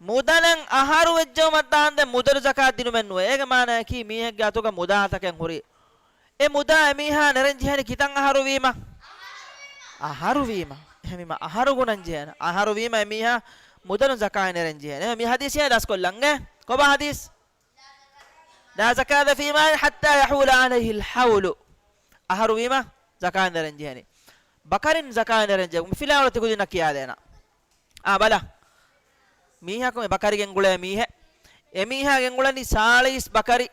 މުދަލަށް އަހަރު ވެއްޖައުމަށް ދާންދެން މުދަލު ޒަކާތް ދިނުމެއް ނުވޭ. އޭގެ މާނައަކީ މީހެއްގެ އަތުގަ މުދާތަކެއް ހުރި. އެ މުދާ އެމީހާ ނެރެން ޖެހޭނީ ކިތަން އަހަރު ވީމަ؟ އަހަރު ވީމަ. އެހެންވީމަ އަހަރު ގުނަން ޖެހޭނެ. އަހަރު ވީމަ އެމީހާ މުދަލުން ޒަކާތް ނެރެން ޖެހޭނެ. އެހެން މި ޙަދީޘެއް ދަސްކޮށްލަން އޭ. ކޮބާ ޙަދީޘް؟ "لا زكاة في مال حتى يحول عليه الحول." އަހަރު ވީމަ ޒަކާތް ނެރެން ޖެހޭނީ. ބަކަރިން ޒަކާތް ނެރެން ޖެހޭ. މި ފިލާވަޅު ތިކުދިންނަށް ކިޔާދޭނަ. އާ، ބަލަ. މީހަކު މި ބަކަރި ގެންގުޅޭ މީހެއް. އެމީހާ ގެންގުޅެނީ ސާޅީސް ބަކަރި.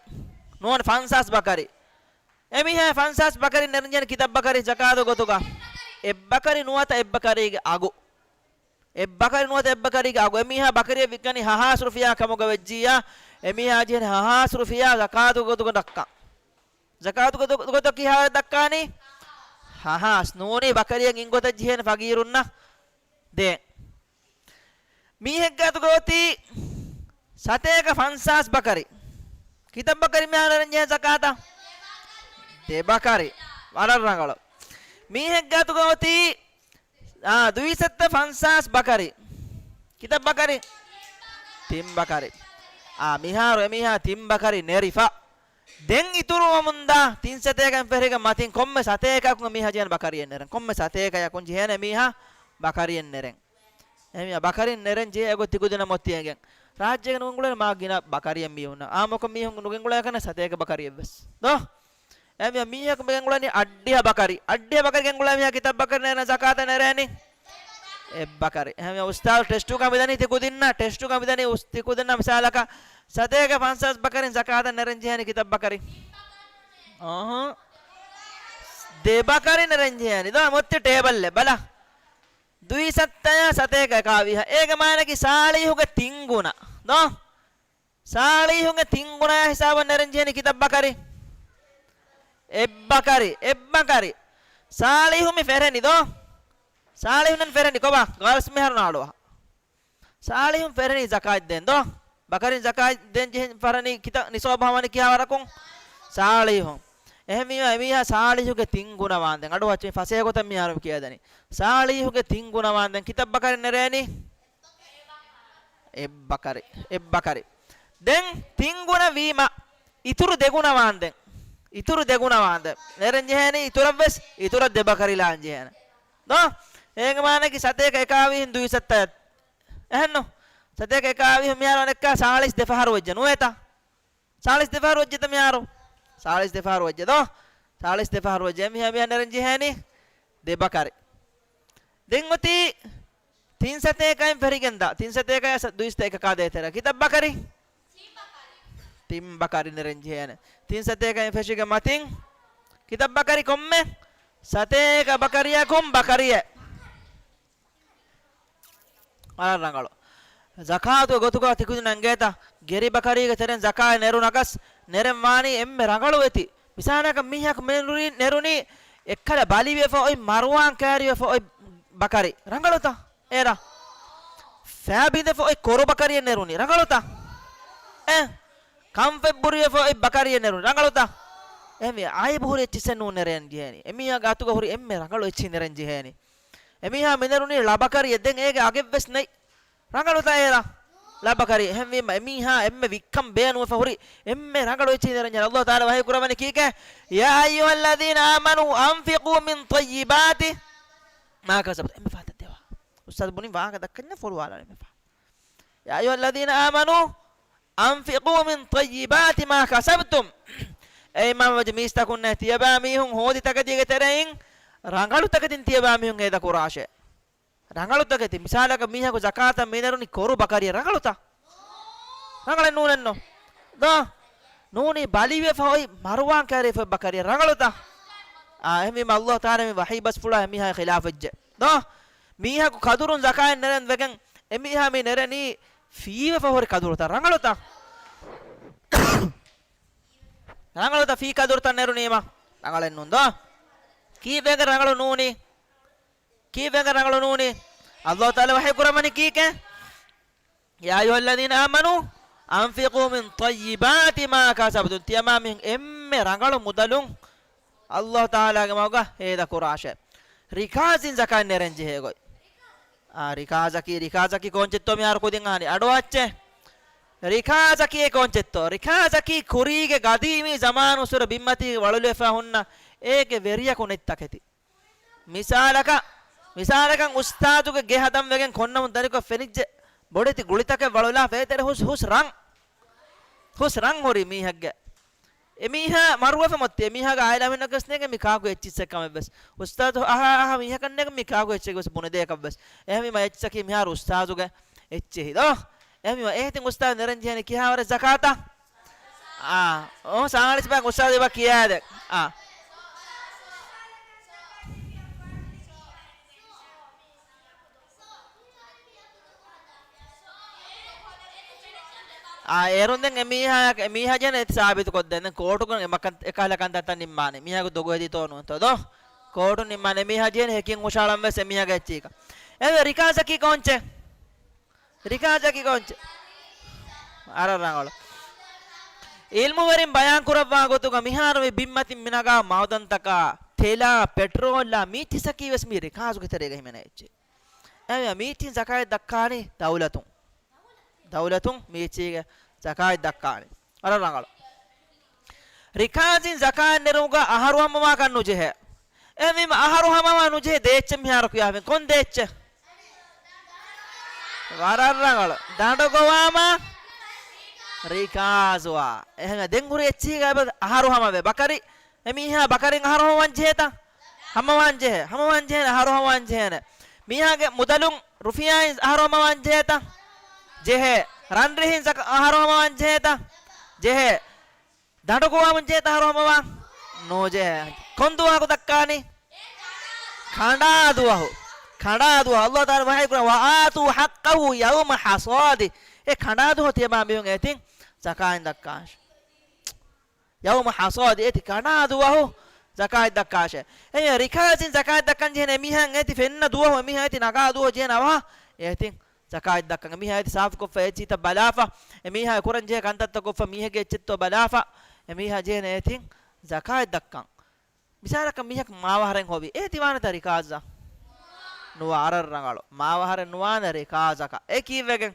ނޫން، ފަންސާސް ބަކަރި. އެމީހާ ފަންސާސް ބަކަރި ނެރެންޖެހެނީ ކިތައް ބަކަރި ޒަކާތު ގޮތުގަ؟ އެއް ބަކަރި ނުވަތަ އެއް ބަކަރީގެ އަގު. އެއް ބަކަރި ނުވަތަ އެއް ބަކަރީގެ އަގު. އެމީހާ ބަކަރިއެއް ވިއްކަނީ ހަހާސް ރުފިޔާ ކަމުގަ ވެއްޖިއްޔާ، އެމީހާ ޖެހޭނީ ހަހާސް ރުފިޔާ ޒަކާތު ގޮތުގަ ދައްކަން. ޒަކާތުގެ ދޮ-، ގޮތަށް ކިހާވަރެއް ދައްކާނީ؟ ހަހާސް. ނޫނީ ބަކަރިއެއް އިން ގޮތަށް ޖެހޭނެ ފަގީރުންނަށް ދޭން. މީހެއްގެ އަތުގަ އޮތީ ސަތޭކަ ފަންސާސް ބަކަރި. ކިތައް ބަކަރި މިހާރު ނެރެންޖެހޭ ޒަކާތަށް؟ ދެ ބަކަރި. ވަރަށް ރަނގަޅު. މީހެއްގެ އަތުގަ އޮތީ އާ، ދުއިސައްތަ ފަންސާސް ބަކަރި. ކިތައް ބަކަރި؟ ތިން ބަކަރި. އާ، މިހާރު އެމީހާ ތިން ބަކަރި ނެރިފަ. ދެން އިތުރުވަމުންދާ ތިން ސަތޭކައިން ފެށިގެން މަތިން ކޮންމެ ސަތޭކައަކުން އެމީހާ ޖެހޭނެ ބަކަރިއެއް ނެރެން. ކޮންމެ ސަތޭކައަކުން ޖެހޭނެ އެމީހާ ބަކަރިއެއް ނެރެން. އެމީހާ ބަކަރިން ނެރެން ޖެހޭ އެގޮތް ތިކުދިންނަށް މޮތި އެނގެން. ރާއްޖޭގަ ނުގެންގުޅޭނެ މާ ގިނަ ބަކަރިއެއް މީހުންނަށް. އާއްމުކޮށް މީހުން ނުގެންގުޅޭ ކަން ސަތޭކަ ބަކަރިއެއް ވެސް. ދޯ؟ އެހެންވީމަ މީހަކު ގެންގުޅެނީ އަށްޑިހަ ބަކަރި. އަށްޑިހަ ބަކަރި ގެންގުޅޭ މީހާ ކިތައް ބަކަރި ނެރޭނެ ޒަކާތަށް ނެރޭނީ؟ އެއް ބަކަރި. އެހެންވީމަ އުސްތާޛު ޓެސްޓުގަ މިދަނީ ތިކުދިންނަށް، ޓެސްޓުގަ މިދަނީ އުސް-، ތިކުދިންނަށް މިސާލަކަށް، ސަތޭކަ ފަންސާސް ބަކަރިން ޒަކާތަށް ނެރެން ޖެހޭނީ ކިތައް ބަކަރި؟ އަހަ. ދެ ބަކަރި ނެރެން ޖެހޭނީ. ދޯ މޮއްތި ޓޭބަލްއެއް ބަލަ. ދުއިސައްތަޔާ ސަތޭކަ އެކާވީހަ. އޭގެ މާނައަކީ ސާޅީހުގެ ތިން ގުނަ. ދޯ؟ ސާޅީހުގެ ތިން ގުނަޔާ ހިސާބަށް ނެރެން ޖެހޭނީ ކިތައް ބަކަރި؟ އެއް ބަކަރި، އެއް ބަކަރި. ސާޅީހު މި ފެރެނި ދޯ؟ ސާޅީހުން ފެރެނި ކޮބާ؟ ގާސް މިހާރު ނާޅުވާ. ސާޅީހުން ފެރެނީ ޒަކާތް ދޭން ދޯ؟ ބަކަރިން ޒަކާތް ދޭން ޖެހެން ފަރެނީ ކިތައް ނިސާބު ހަމަވަނީ ކިހާ ވަރަކުން؟ ސާޅީހުން. އެހެންވީމަ އެމީހާ ސާޅީހުގެ ތިން ގުނަ ވާންދެން. އަޑު އައްޗޭ ފަސޭހަ ގޮތަށް މިހާރު ކިޔަދަނީ. ސާޅީހުގެ ތިން ގުނަ ވާންދެން ކިތައް ބަކަރި ނެރޭނީ؟ އެއް ބަކަރި، އެއް ބަކަރި. ދެން ތިން ގުނަ ވީމަ، އިތުރު ދެ ގުނަ ވާންދެން. އިތުރު ދެ ގުނަ ވާންދެން. ނެރެން ޖެހޭނީ އިތުރަށްވެސް، އިތުރަށް ދެ ބަކަރި ލާން ޖެހޭނެ. ދޯ؟ އޭގެ މާނައަކީ ސަތޭކަ އެކާވީހުން ދުއިސައްތަޔަށް. އެހެންނު؟ ސަތޭކަ އެކާވީހުން މިހާރު އަނެއްކާ ސާޅީސް ދެ ފަހަރު ވެއްޖެ ނުވޭތަ؟ ސާޅީސް ދެ ފަހަރު ވެއްޖެތަ މިހާރު؟ ސާޅީސް ދެ ފަހަރު ވެއްޖެ ދޯ؟ ސާޅީސް ދެ ފަހަރު ވެއްޖެ. އެމީހާ މިހާ ނެރެން ޖެހޭނީ ދެ ބަކަރި. ދެން އޮތީ ތިން ސަތޭކައިން ފެށިގެން ދާ. ތިން ސަތޭކައާ ސަ-، ދުއިސައްތަ އެކަކާ ދޭތެރޭ. ކިތައް ބަކަރި؟ ތިން ބަކަރި ނެރެން ޖެހޭނެ. ތިން ސަތޭކައިން ފެށިގެން މަތިން ކިތައް ބަކަރި ކޮންމެ؟ ސަތޭކަ ބަކަރިއަކުން ބަކަރިއެއް. ވަރަށް ރަނގަޅު. ޒަކާތުގެ ގޮތުގަ ތިކުދިން އަންގޭތަ؟ ގެރި ބަކަރީގެ ތެރެއިން ޒަކާތް ނެރުނަކަސް ނެރެން ވާނީ އެންމެ ރަނގަޅު އެތި. މިސާލަކަށް މީހަކު މި ނެރުނީ، ނެރުނީ އެއްކަލަ ބަލިވެފަ އޮތް މަރުވާން ކައިރިވެފަ އޮތް ބަކަރި. ރަނގަޅުތަ؟ އޭރަ. ފައި ބިނދެފަ އޮތް ކޮރު ބަކަރިއެއް ނެރުނީ. ރަނގަޅުތަ؟ އެ. ކަންފަތް ބުރިވެފަ އޮތް ބަކަރިއެއް ނެރުނީ. ރަނގަޅުތަ؟ އެހެންވެ، އައިބު ހުރި އެއްޗިއްސެއް ނޫން ނެރެން ޖެހޭނީ. އެމީހާގެ އަތުގަ ހުރި އެންމެ ރަނގަޅު އެއްޗިހި ނެރެން ޖެހޭނީ. އެމީހާ މިނެރުނީ ޅަ ބަކަރިއެއް. ދެން އޭގެ އަގެއްވެސް ނެތް. ރަނގަޅުތަ އޭރަ؟ ޅަ ބަކަރި. އެހެންވީމަ، އެމީހާ އެންމެ ވިއްކަން ބޭނުންވެފަ ހުރި އެންމެ ރަނގަޅު އެއްޗިހި ނެރެން ޖެހޭނީ. ﷲ ތަޢާލާ ވަޙީ ކުރައްވަނީ ކީކޭ؟ يا أيها الذين آمنوا أنفقوا من طيبات ما كسبتم. އެންމެ ފަހަތަށް ދެވާ. އުސްތާޛު ބުނި ވާހަކަ ދައްކަންޏާ ފޮރުވާލާނެ މިފަހަ. يا أيها الذين آمنوا أنفقوا من طيبات ما كسبتم. އޭ އީމާންވެއްޖެ މީސްތަކުންނޭ، ތިޔަބައިމީހުން ހޯދި ތަކެތީގެ ތެރެއިން ރަނގަޅު ތަކެތިން ތިޔަބައިމީހުން ހޭދަ ކުރާށޭ. ރަނގަޅު ތަކެތި. މިސާލަކަށް މީހަކު ޒަކާތަށް މިނެރުނީ ކޮރު ބަކަރިއެއް. ރަނގަޅުތަ؟ ރަނގަޅެއް ނޫނެއްނު. ދޯ؟ ނޫނީ ބަލިވެފަ އޮތް މަރުވާން ކައިރިވެފަ ބަކަރިއެއް. ރަނގަޅުތަ؟ އާ، އެހެންވީމަ ﷲ ތަޢާލާ މި ވަޙީ ބަސްފުޅާ އެމީހާ ޚިލާފުވެއްޖެ. ދޯ؟ މީހަކު ކަދުރުން ޒަކާތް ނެރެން ވެގެން އެމީހާ މި ނެރެނީ ފީވެފަ ހުރި ކަދުރުތައް. ރަނގަޅުތަ؟ ރަނގަޅުތަ ފީ ކަދުރުތައް ނެރުނީމަ؟ ރަނގަޅެއް ނޫން ދޯ؟ ކީއްވެގެން ރަނގަޅު ނޫނީ؟ ކީއްވެގެން ރަނގަޅު ނޫނީ؟ ﷲ ތަޢާލާ ވަޙީ ކުރައްވަނީ ކީކޭ؟ يا أيها الذين آمنوا أنفقوا من طيبات ما كسبتم. ތިޔަބައިމީހުން އެންމެ ރަނގަޅު މުދަލުން ﷲ ތަޢާލާގެ މަގުގަ ހޭދަ ކުރާށޭ. ރިކާޒިން ޒަކާތް ނެރެން ޖެހޭ ގޮތް. އާ، ރިކާޒަކީ، ރިކާޒަކީ ކޯންޗެއްތޯ މިހާރު ކުދިން އަހަނީ؟ އަޑުއައްޗޭ. ރިކާޒަކީ ކޯންޗެއްތޯ؟ ރިކާޒަކީ ކުރީގެ ގަދީމީ ޒަމާނުއްސުރެ ބިންމަތީގަ ވަޅުލެވިފަ ހުންނަ އޭގެ ވެރިޔަކު ނެތް ތަކެތި. މިސާލަކަށް، މިސާލަކަށް އުސްތާޛުގެ ގެ ހަދަން ވެގެން ކޮންނަމުން ދަރިކޮށް ފެނިއްޖެ ބޮޑެތި ގުޅިތަކެއް ވަޅުލާ ފޭތެރެ ހުސް، ހުސް ރަން. ހުސް ރަން ހުރި މީހެއްގެ. އެމީހާ މަރުވެފަ މޮއްތި، އެމީހާގެ އާއިލާ މީހުންނަކަސް ނޭނގެ މި ކާކު އެއްޗިއްސެއް ކަމެއްވެސް. އުސްތާޛު އަހާ އަހާ މީހަކަށް ނޭނގެ މި ކާކު އެއްޗެއްވެސް ބުނެދޭކަށްވެސް. އެހެންވީމަ އެއްޗަކީ މިހާރު އުސްތާޛުގެ އެއްޗެހި ދޯ؟ އެހެންވީމަ އޭތިން އުސްތާޛު ނެރެން ޖެހޭނީ ކިހާވަރެއް ޒަކާތަށް؟ އާ، އޯ، ސާޅީސް ބައި އުސްތާޛު އެބަ ކިޔާދެ. އާ. އާ، އޭރުން ދެން އެމީހާ، އެމީހާ ޖެހޭނެ އެތި ސާބިތު ކޮށްދޭން. ދެން ކޯޓުގަ އެމަކަން، އެކަހަލަ ކަންތައްތައް ނިންމާނެ. މީހާގެ ދޮގު ހެދީތޯ ނޫންތޯ ދޯ؟ ކޯޓު ނިންމާނެ. އެމީހާ ޖެހޭނެ ހެކިން ހުށަހަޅަން ވެސް އެމީހާގެ އެއްޗީކަ. އެ ރިކާޒަކީ ކޯންޗެއް؟ ރިކާޒަކީ ކޯންޗެއް؟ އަރަށް ރަނގަޅު. އިލްމުވެރިން ބަޔާން ކުރައްވާ ގޮތުގަ މިހާރު މި ބިންމަތިން މިނަގާ މައުދަންތަކާ، ތެލާ، ޕެޓްރޯލާ، މީ ތިސަކީ ވެސް މީ ރިކާޒުގެ ތެރޭގަ ހިމެނޭ އެއްޗެއް. އެހެންވެ މީޓިން ޒަކާތް ދައްކާނީ ދައުލަތުން. ދައުލަތުން މީޓީގެ ޒަކާތް ދައްކާނީ. އަރަށް ރަނގަޅު. ރިކާޒިން ޒަކާތް ނެރުމުގަ އަހަރު ހަމަވާކަށް ނުޖެހޭ. އެހެންވީމަ އަހަރު ހަމަވާ ނުޖެހޭ ދޭއްޗެއް މިހާރު ކިޔާފިން. ކޮން ދޭއްޗެއް؟ ވަރަށް ރަނގަޅު. ދަނޑުގޮވާމާ ރިކާޒުވާ. އެހެންވެ ދެން ހުރި އެއްޗީގަ އަހަރު ހަމަވޭ. ބަކަރި އެމީހާ ބަކަރިން އަހަރު ހަމަވާން ޖެހޭތަ؟ ހަމަވާން ޖެހޭ. ހަމަވާން ޖެހޭނެ، އަހަރު ހަމަވާން ޖެހޭނެ. މީހާގެ މުދަލުން ރުފިޔާއިން އަހަރު ހަމަވާން ޖެހޭތަ؟ ޖެހޭ. ރަންރިހިން ޒަކާ އަހަރު ހަމަވާން ޖެހޭތަ؟ ޖެހޭ. ދަނޑު ގޮވަމުން ޖެހޭތަ އަހަރު ހަމަވާން؟ ނުޖެހޭ. ކޮން ދުވަހަކު ދައްކާނީ؟ ކަނޑާ ދުވަހު. ކަނޑާ ދުވަހު. ﷲ ތަޢާލާ ވަޙީ ކުރަނީ، "وآتوا حقه يوم حصاده." އެ ކަނޑާ ދުވަހު ތިޔަބާ މީހުން އޭތިން ޒަކާތް ދައްކާށޭ. ޔައުމަ ޙަޞާދި އޭތި ކަނޑާ ދުވަހު ޒަކާތް ދައްކާށޭ. އެ ރިކާޒިން ޒަކާތް ދައްކަން ޖެހޭނެ އެމީހާ އޭތި ފެންނަ ދުވަހު އެމީހާ އޭތި ނަގާ ދުވަހު ޖެހޭނެ އަވަހަށް އޭތި ޒަކާތް ދައްކަން. އެމީހާ އޭތި ސާފުކޮށްފަ އެއްޗިތައް ބަލާފަ، އެމީހާ ކުރަން ޖެހޭ ކަންތައްތައް ކޮށްފަ މީހެއްގެ އެއްޗެއްތޯ ބަލާފަ، އެމީހާ ޖެހޭނެ އޭތި ޒަކާތް ދައްކަން. މިސާލަކަށް މީހަކު މާވަހަރެއް ހޮވި. އޭތި ވާނެތަ ރިކާޒަށް؟ ނުވާ، ވަރަށް ރަނގަޅު. މާވަހަރެއް ނުވާނެ ރިކާޒަކަށް. އެ ކީއްވެގެން؟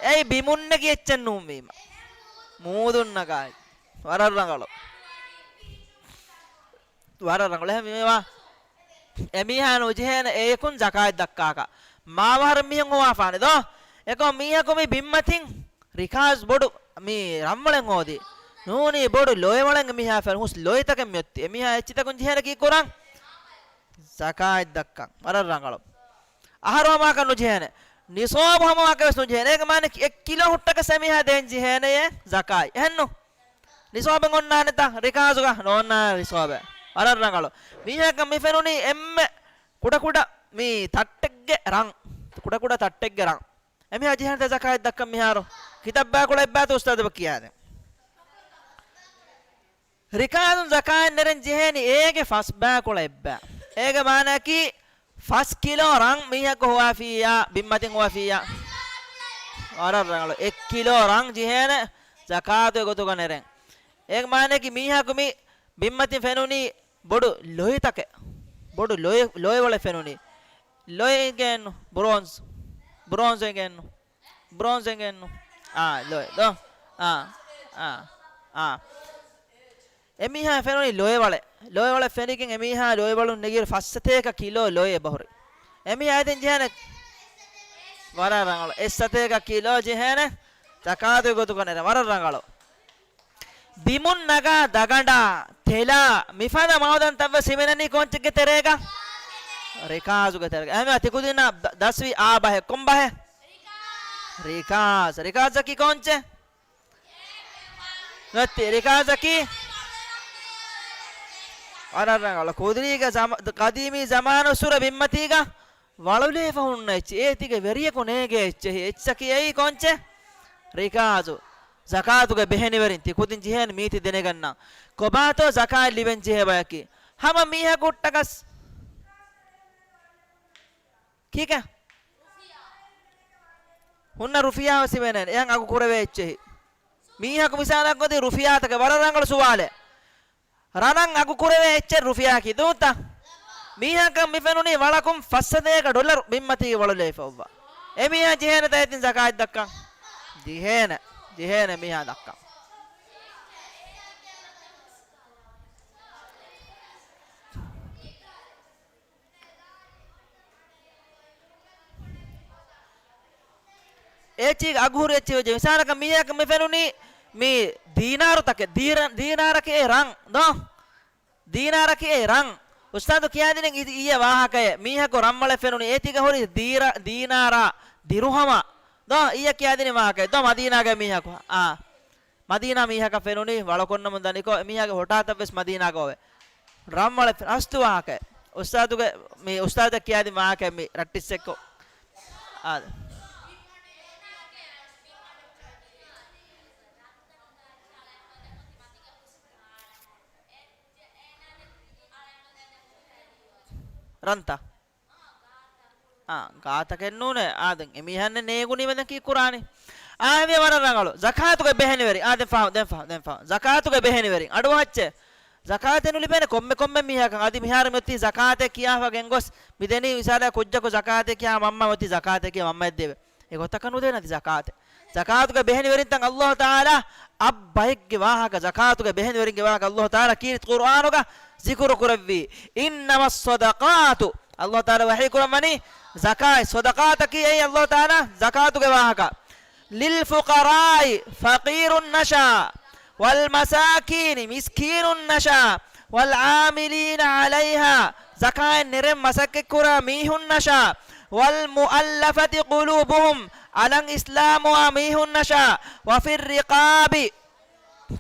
އެއީ ބިމުން ނެގި އެއްޗެއް ނޫންވީމަ. މޫދުން ނަގާ. ވަރަށް ރަނގަޅު. ވަރަށް ރަނގަޅު. އެހެން މި މޭވާ. އެމީހާ ނުޖެހޭނެ އެޔަކުން ޒަކާތް ދައްކާކަށް. މާވަހަރެއް މީހުން ހޮވާފާނެ ދޯ؟ އެކަމް މީހަކު މި ބިންމަތިން ރިކާޒް ބޮޑު މި ރަންވަޅެއް ހޯދި. ނޫނީ ބޮޑު ލޮޔަވަޅެއް މީހާ ފެން ހުސް ލޮޔަތަކެއް މިއޮތީ. އެމީހާ އެއްޗިތަކުން ޖެހޭނެ ކީއްކުރަން؟ ޒަކާތް ދައްކަން. ވަރަށް ރަނގަޅު. އަހަރު ހަމަވާކަށް ނުޖެހޭނެ. ނިޞާބު ހަމަވާކަށް ވެސް ނުޖެހޭނެ. އޭގެ މާނަ އެއް ކިލޯ ހުއްޓަކަސް އެމީހާ ދޭން ޖެހޭނެޔޭ ޒަކާތް. އެހެންނު؟ ނިޞާބެއް އޮންނާނެތަ؟ ރިކާޒުގަ ނޯންނާނެ ނިޞާބެއް. ވަރަށް ރަނގަޅު. މީހަކަށް މި ފެނުނީ އެންމެ ކުޑަކުޑަ މި ތައްޓެއްގެ ރަން. ކުޑަކުޑަ ތައްޓެއްގެ ރަން. އެމީހާ ޖެހޭނެތަ ޒަކާތް ދައްކަން މިހާރު؟ ކިތައް ބައިކުޅަ އެއްބައިތަ އުސްތާޛު އެބަ ކިޔާދޭ؟ ރިކާޒުން ޒަކާތް ނެރެން ޖެހޭނީ އޭގެ ފަސް ބައިކުޅަ އެއްބައި. އޭގެ މާނައަކީ ފަސް ކިލޯ ރަން މީހަކު ހޮވާފިއްޔާ، ބިންމަތިން ހޮވާފިއްޔާ. ވަރަށް ރަނގަޅު. އެއް ކިލޯ ރަން ޖެހޭނެ ޒަކާތުގެ ގޮތުގަ ނެރެން. އޭގެ މާނައަކީ މީހަކު މި ބިންމަތިން ފެނުނީ ބޮޑު ލޮޔަތަކެއް. ބޮޑު ލޮޔަ، ލޮޔަވަޅެއް ފެނުނީ. ލޮޔަ އެނގޭނު، ބްރޯންޒް. ބްރޯންޒް އެނގޭނު. ބްރޯންޒް އެނގޭނު. އާ، ލޮޔަ، ދޯ. އާ، އާ، އާ. އެމީހާ ފެނުނީ ލޮޔަވަޅެއް. ލޮޔަވަޅެއް ފެނިގެން އެމީހާ ލޮޔަވަޅުން ނެގި ފައްސަތޭކަ ކިލޯ ލޮޔަ އެބަހުރި. އެމީހާ އެދެން ޖެހޭނެ. ވަރަށް ރަނގަޅު. އެއްސަތޭކަ ކިލޯ ޖެހޭނެ. ޒަކާތުގެ ގޮތުގަ ނެރެން. ވަރަށް ރަނގަޅު. ބިމުން ނަގާ ދަގަނޑާ، ތެލާ، މިފަދަ މައުދަންތައްވެސް ހިމެނެނީ ކޯންޗެއްގެ ތެރޭގަ؟ ރިކާޒުގެ ތެރޭގަ. އެހެންވެ ތިކުދިންނަށް ދަ، ދަސްވީ އާ ބަހެއް. ކޮން ބަހެއް؟ ރިކާޒް. ރިކާޒަކީ ކޯންޗެއް؟ ނުވަތަ ރިކާޒަކީ؟ ވަރަށް ރަނގަޅު. ކުދިންގެ ޒަމ، ޤަދީމީ ޒަމާނު އުސޫރަ ބިންމަތީގަ ވަޅުލައިފަ ހުންނަ އެއްޗެއް، އޭތިގެ ވެރިޔަކު ނޭގޭ އެއްޗެހި. އެއްޗަކީ އެއީ ކޯންޗެއް؟ ރިކާޒު. ޒަކާތުގެ ބެހެނިވެރިން ތި ކުދިން ޖެހޭނެ މީތި ދެނެގަންނަ. ކޮބާތޯ ޒަކާތް ލިބެން ޖެހޭ ބަޔަކީ؟ ހަމަ މީހަކު ހުއްޓަކަސް. ކީކޭ؟ ހުންނަ ރުފިޔާ ވެސް ހިމެނޭނެ. އެހެން އަގު ކުރެވޭ އެއްޗެހި. މީހަކު މިސާލަކަށް ގޮތީ ރުފިޔާތަކެއް. ވަރަށް ރަނގަޅު ސުވާލެއް. ރަނަށް އަގު ކުރެވޭ އެއްޗެއް ރުފިޔާއަކީ ދޫތަ؟ މީހަކަށް މިފެނުނީ ވަޅަކުން ފައްސަތޭކަ ޑޮލަރު ބިންމަތީގަ ވަޅުލައިފައި އޮއްވާ. އެމީހާ ޖެހޭނެތަ އޭތިން ޒަކާތް ދައްކަން؟ ޖެހޭނެ. ޖެހޭނެ މީހާ ދައްކަން. އޭޗީގެ އަގުހުރި އެއްޗެއް ވެއްޖެ. މިސާލަކަށް މީހަކަށް މި ފެނުނީ މި ދީނާރުތަކެއް، ދީރ، ދީނާރަކީ އެ ރަން ދޯ؟ ދީނާރަކީ އެ ރަން. އުސްތާޛު ކިޔާދިނިން އި، އިއްޔެ ވާހަކައެއް. މީހަކު ރަންވަޅެއް ފެނުނީ އޭތީގަ ހުރި ދީރ، ދީނާރާ، ދިރުހަމާ ދޯ؟ އިއްޔެ ކިޔާދިނި ވާހަކައެއް ދޯ؟ މަދީނާގެ މީހަކު. އާ. މަދީނާ މީހަކަށް ފެނުނީ ވަޅުކޮށްނަމުން ދަނިކޮށް، އެމީހާގެ ހޮޓާތައް ވެސް މަދީނާގަ އޮވޭ. ރަންވަޅެއް ފެ، ރަސްތު ވާހަކައެއް. އުސްތާޛުގެ، މި އުސްތާޛަށް ކިޔާދިން ވާހަކައެއް މި ރައްޓިއްސެއްކޮށް. އާދެ. ރަންތަ؟ އާ، ގާތަކެއް ނޫނޭ. އާ، ދެން އެމީހާންނެއް ނޭގުނީމަ ދެން ކީއްކުރާނީ؟ އާ، އެ ވަރަށް ރަނގަޅު. ޒަކާތުގެ ބެހެނިވެރިން. އާ، ދެން ފާހު، ދެން ފާހު، ދެން ފާހު. ޒަކާތުގެ ބެހެނިވެރިން. އަޑުއަހައްޗޭ. ޒަކާތެއް ނުލިބޭނެ ކޮންމެ ކޮންމެ މީހަކަށް. އަދި މިހާރު މިއޮތީ ޒަކާތެއް ކިޔާފަ ގެންގޮސް މިދެނީ މިސާލަށް ކުއްޖަކު ޒަކާތެއް ކިޔާ މަންމަ އޮތީ ޒަކާތެއް ކިޔާ މަންމައަށް ދެވޭ. އެގޮތަކަށް ނުދޭނަދި ޒަކާތެއް. ޒަކާތުގެ ބެހެނިވެރިންތައް ﷲ ތަޢާލާ އަށް ބައެއްގެ ވާހަކަ، ޒަކާތުގެ ބެހެނިވެރިންގެ ވާހަކަ ﷲ ތަޢާލާ ކީރިތި ޤުރުއާނުގަ ޒިކުރު ކުރެއްވީ. إنما الصدقات، ﷲ ތަޢާލާ ވަޙީ ކުރަންވަނީ ޒަކާތް، ޞަދަޤާތަކީ އެއީ ﷲ ތަޢާލާ ޒަކާތުގެ ވާހަކަ. للفقراء، ފަޤީރުންނަށާ، والمساكين، މިސްކީނުންނަށާ، والعاملين عليها، ޒަކާތް ނެރެން މަސައްކަތްކުރާ މީހުންނަށާ، والمؤلفة قلوبهم، އަލަށް އިސްލާމްވާ މީހުންނަށާ، وفي الرقاب،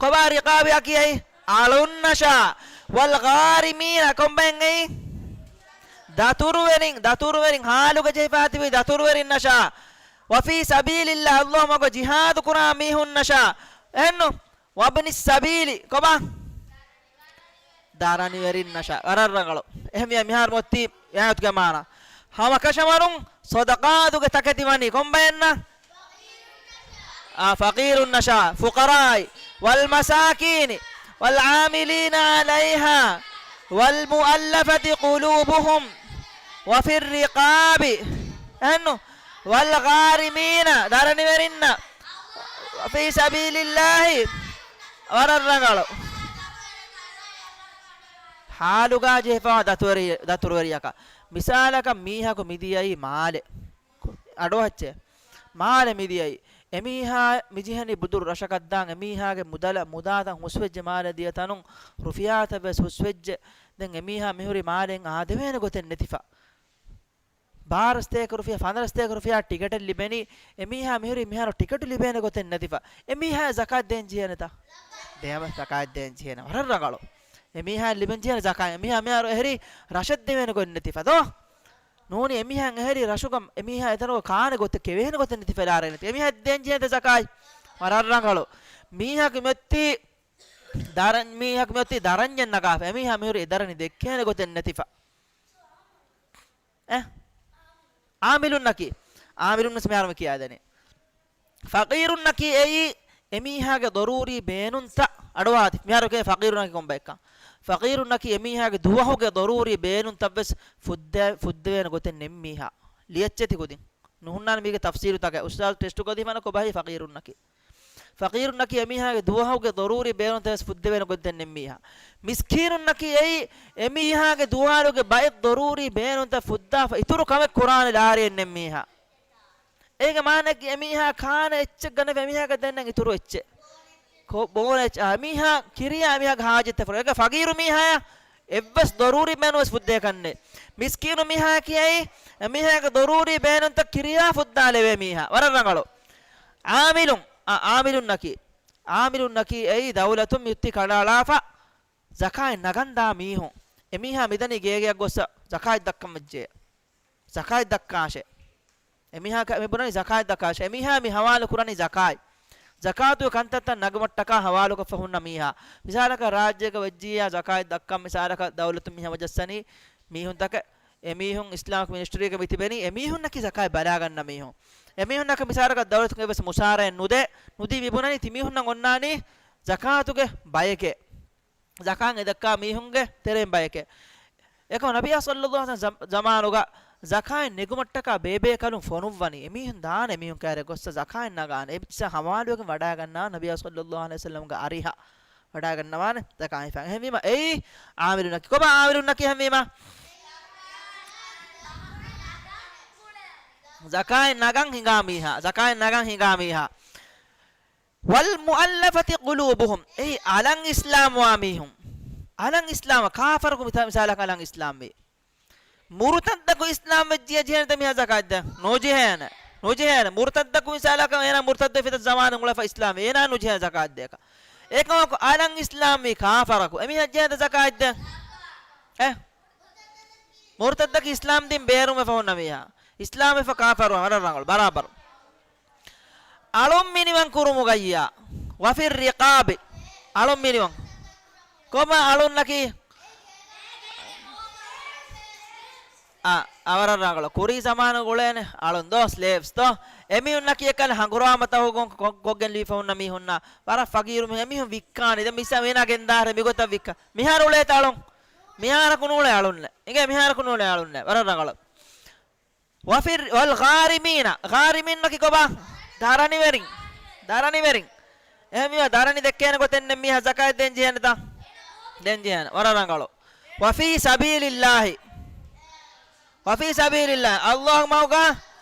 ކޮބާ ރިޤާބަކީ އެއީ؟ އަޅުންނަށާ، والغارمين، ކޮންބައެއް އެއީ؟ ދަތުރުވެރިން، ދަތުރުވެރިން، ހާލުގަ ޖެހިފަ ތިބި ދަތުރުވެރިންނަށާ، وفي سبيل الله، އައްލާހު މަގު ޖިހާދު ކުރާ މީހުންނަށާ، އެހެންނު؟ وابن السبيل، ކޮބާ؟ ދަރަނިވެރިންނަށާ، ވަރަށް ރަނގަޅު. އެހެންވިޔާ މިހާރު މިއޮތީ އާޔަތުގެ މާނަ. ހަމަކަށަވަރުން ޞަދަޤާތުގެ ތަކެތި ވަނީ ކޮންބައެއްނަ؟ އާ، ފަޤީރުންނަށާ، فقراء، والمساكين، والعاملين عليها، والمؤلفة قلوبهم، وفي الرقاب، އެހެންނު؟ والغارمين، ދަރަނިވެރިންނަށް، وفي سبيل الله، ވަރަށް ރަނގަޅު. ހާލުގަ ޖެހިފަ ދަތުރުވެރި-، ދަތުރުވެރިޔަކަށް. މިސާލަކަށް މީހަކު މިދިޔައީ މާލެ. އަޑުއަހައްޗޭ. މާލެ މިދިޔައީ. އެމީހާ މިޖެހެނީ ބުދުރު ރަށަކަށްދާން، އެމީހާގެ މުދަލަށް މުދާތައް ހުސްވެއްޖެ މާލެ ދިޔަ ތަނުން ރުފިޔާތައް ވެސް ހުސްވެއްޖެ. ދެން އެމީހާ މިހުރި މާލެއިން އާދެވޭނެ ގޮތެއް ނެތިފަ. ބާރަ ސަތޭކަ ރުފިޔާ، ފަނަރަ ސަތޭކަ ރުފިޔާ ޓިކެޓެއް ލިބެނީ، އެމީހާ މިހުރީ މިހާރު ޓިކެޓު ލިބޭނެ ގޮތެއް ނެތިފަ. އެމީހާ ޒަކާތް ދޭން ޖެހޭނެތަ؟ ދޭމަ ޒަކާތް ދޭން ޖެހޭނެ. ވަރަށް ރަނގަޅު. އެމީހާ ލިބެން ޖެހޭނެ ޒަކާތް. އެމީހާ މިހާރު އެހެރީ ރަށަށް ދެވޭނެ ގޮތް ނެތިފަ ދޯ؟ ނޫނީ އެމީހާ އެހެރީ ރަށުގަ އެމީހާ އެތަނުގަ ކާނެ ގޮތެއް ކެވޭނެ ގޮތެއް ނެތިފަ ލާރޭ ނެތި. އެމީހާ ދޭން ޖެހޭނެ ޒަކާތް. ވަރަށް ރަނގަޅު. މީހަކު މިއޮތީ ދަރަން، މީހަކު މިއޮތީ ދަރަންޏެއް ނަގާފަ. އެމީހާ މިހުރީ އެ ދަރަނި ދެއްކޭނެ ގޮތެއް ނެތިފަ. އެ؟ އާމިލުންނަކީ، އާމިލުން ވެސް މިހާރު މި ކިޔާދެނީ. ފަޤީރުންނަކީ އެއީ އެމީހާގެ ޟަރޫރީ ބޭނުންތައް އަޑުއަހާތި. މިހާރު ކިޔޭ ފަޤީރުންނަކީ ކޮންބައެއްކަން. ފަޤީރުންނަކީ އެމީހާގެ ދުވަހުގެ ޟަރޫރީ ބޭނުންތައް ވެސް ފުއްދެ-، ފުއްދެވޭނެ ގޮތެއް ނެތް މީހާ. ލިޔައްޗޭތި ކުދިން. ނުހުންނާނެ މީގެ ތަފްސީލުތަކެއް. އުސްތާޛު ޓެސްޓު ކޮށްދީފާނަ ކޮބާހޭ ފަޤީރުންނަކީ. ފަޤީރުންނަކީ އެމީހާގެ ދުވަހުގެ ޟަރޫރީ ބޭނުންތައް ވެސް ފުއްދެވޭނެ ގޮތެއް ނެތް މީހާ. މިސްކީނުންނަކީ އެއީ އެމީހާގެ ދުވާލުގެ ބައެއް ޟަރޫރީ ބޭނުންތައް ފުއްދާފަ އިތުރު ކަމެއް ކުރާނެ ލާރިއެއް ނެތް މީހާ. އޭގެ މާނައަކީ އެމީހާ ކާނެ އެއްޗެއް ގަނެފަ އެމީހާގެ ދެންނެން އިތުރު އެއްޗެއް. ކޮ-، ބޯނެ އެއްޗެއް. އާ، އެމީހާ ކިރިޔާ އެމީހާގެ ހާޖަތްތައް ފުރޭ. އޭގެ ފަޤީރު މީހާޔާ އެއްވެސް ޟަރޫރީ ބޭނުން ވެސް ފުއްދޭކަށްނެތް. މިސްކީނު މީހާއަކީ އެމީހާގެ ޟަރޫރީ ބޭނުންތައް ކިރިޔާ ފުއްދާލެވޭ މީހާ. ވަރަށް ރަނގަޅު. އާމިލުން، އާ، އާމިލުންނަކީ، އާމިލުންނަކީ އެއީ ދައުލަތުން މިއޮތީ ކަނޑައަޅާފަ ޒަކާތް ނަގަންދާ މީހުން. އެމީހާ މިދަނީ ގޭގެއަށް ގޮސް ޒަކާތް ދައްކަން ވެއްޖެ. ޒަކާތް ދައްކާށޭ. އެމީހާ ކަ-، މި ބުނަނީ ޒަކާތް ދައްކާށޭ. އެމީހާ މި ހަވާލު ކުރަނީ ޒަކާތް. ޒަކާތުގެ ކަންތައްތައް ނަގުމަށްޓަކާ ހަވާލުކޮށްފަ ހުންނަ މީހާ. މިސާލަކަށް ރާއްޖޭގަ ވެއްޖިއްޔާ ޒަކާތް ދައްކަން މިސާލަކަށް ދައުލަތުން މި ހަމަޖައްސަނީ މީހުންތަކެއް. އެމީހުން އިސްލާމިކް މިނިސްޓްރީގަ މިތިބެނީ އެމީހުންނަކީ ޒަކާތް ބަލާގަންނަ މީހުން. އެމީހުންނަކަށް މިސާލަކަށް ދައުލަތުން އެއްވެސް މުސާރައެއް ނުދޭ، ނުދީ މިބުނަނީ ތިމީހުންނަށް އޮންނާނީ ޒަކާތުގެ ބަޔެކޭ. ޒަކާތް އެދައްކާ މީހުންގެ ތެރެއިން ބަޔެކޭ. އެކަމަ ނަބިއްޔާ ޞައްލައްލާހު ޢަލައިހި ވަސައްލަމް ޒަ-، ޒަމާނުގަ ޒަކާތް ނެގުމަށްޓަކާ ބޭބޭކަލުން ފޮނުއްވަނީ. އެމީހުން ދާނެ އެމީހުން ކައިރި ގޮއްސަ ޒަކާތް ނަގާނެ. އެއްޗަށް ހަވާލުވެގެން ވަޑައިގަންނާ ނަބިއްޔާ ޞައްލައްލާހު ޢަލައިހި ވަސައްލަމްގެ އަރިހަށް. ވަޑައިގަންނަވާނެ ޒަކާތް ހިފާ. އެހެންވީމަ އެއީ އާމިލުންނަކީ. ކޮބާ އާމިލުންނަކީ އެހެންވީމަ؟ ޒަކާތް ނަގަން ހިނގާ މީހާ. ޒަކާތް ނަގަން ހިނގާ މީހާ. والمؤلفة قلوبهم. އެއީ އަލަށް އިސްލާމްވާ މީހުން. އަލަށް އިސްލާމް، ކާފަރަކު މިތާ-، މިސާލަކަށް އަލަށް އިސްލާމްވީ. މުރުތައްދަކު އިސްލާމް ވެއްޖިޔާ ޖެހޭނެތަ މީހާ ޒަކާތް ދޭން؟ ނުޖެހޭނެ. ނުޖެހޭނެ. މުރުތައްދަކު މިސާލަކަށް އޭނާ މުރުތައްދު ފިތަ ޒަމާނު އުޅެފަ އިސްލާމް. އޭނާ ނުޖެހޭ ޒަކާތް ދޭކަށް. އެކަމަކު އަލަށް އިސްލާމްވީ ކާފަރަކު. އެމީހާ ޖެހޭނެތަ ޒަކާތް ދޭން؟ އެ؟ މުރުތައްދަކީ އިސްލާމް ދީން ބޭރުވެފަ ހުންނަ މީހާ. އިސްލާމްވެފަ ކާފަރު ވަރަށް ރަނގަޅު. ބަރާބަރު. އަޅުން މިނިވަން ކުރުމުގައްޔާ. وفي الرقاب. އަޅުން މިނިވަން. ކޮބާ އަޅުންނަކީ؟ އަ، އަ، ވަރަށް ރަނގަޅު. ކުރީ ޒަމާނު ގުޅޭނެ އަޅުން ދޯ، ސްލޭވްސް ދޯ. އެމީހުންނަކީ އެކަން ހަނގުރާމަ ތަހުގުން ކޮ-، ކޮށްގެން ލީފަ ހުންނަ މީހުންނާ. ވަރަށް ފަގީރު މީހުން. އެމީހުން ވިއްކާނެ. ދެން މިސާ ވޭނާ ގެންދާހަރެ މިގޮތަށް ވިއްކާ. މިހާރު އުޅޭތަ އަޅުން؟ މިހާރަކު ނޫޅޭ އަޅުންނެ. އިނގޭ މިހާރަކު ނޫޅޭ އަޅުންނެ. ވަރަށް ރަނގަޅު. وفي الر-، والغارمين، ޣާރިމީންނަކީ ކޮބާ؟ ދަރަނިވެރިން. ދަރަނިވެރިން. އެހެންވީމަ ދަރަނި ދެއްކޭނެ ގޮތެއް ނެތް މީހާ ޒަކާތް ދޭން ޖެހޭނެތަ؟ ދޭން ޖެހޭނެ. ވަރަށް ރަނގަޅު. وفي سبيل الله. وفي سبيل الله. އައްލާހު މަގުގަ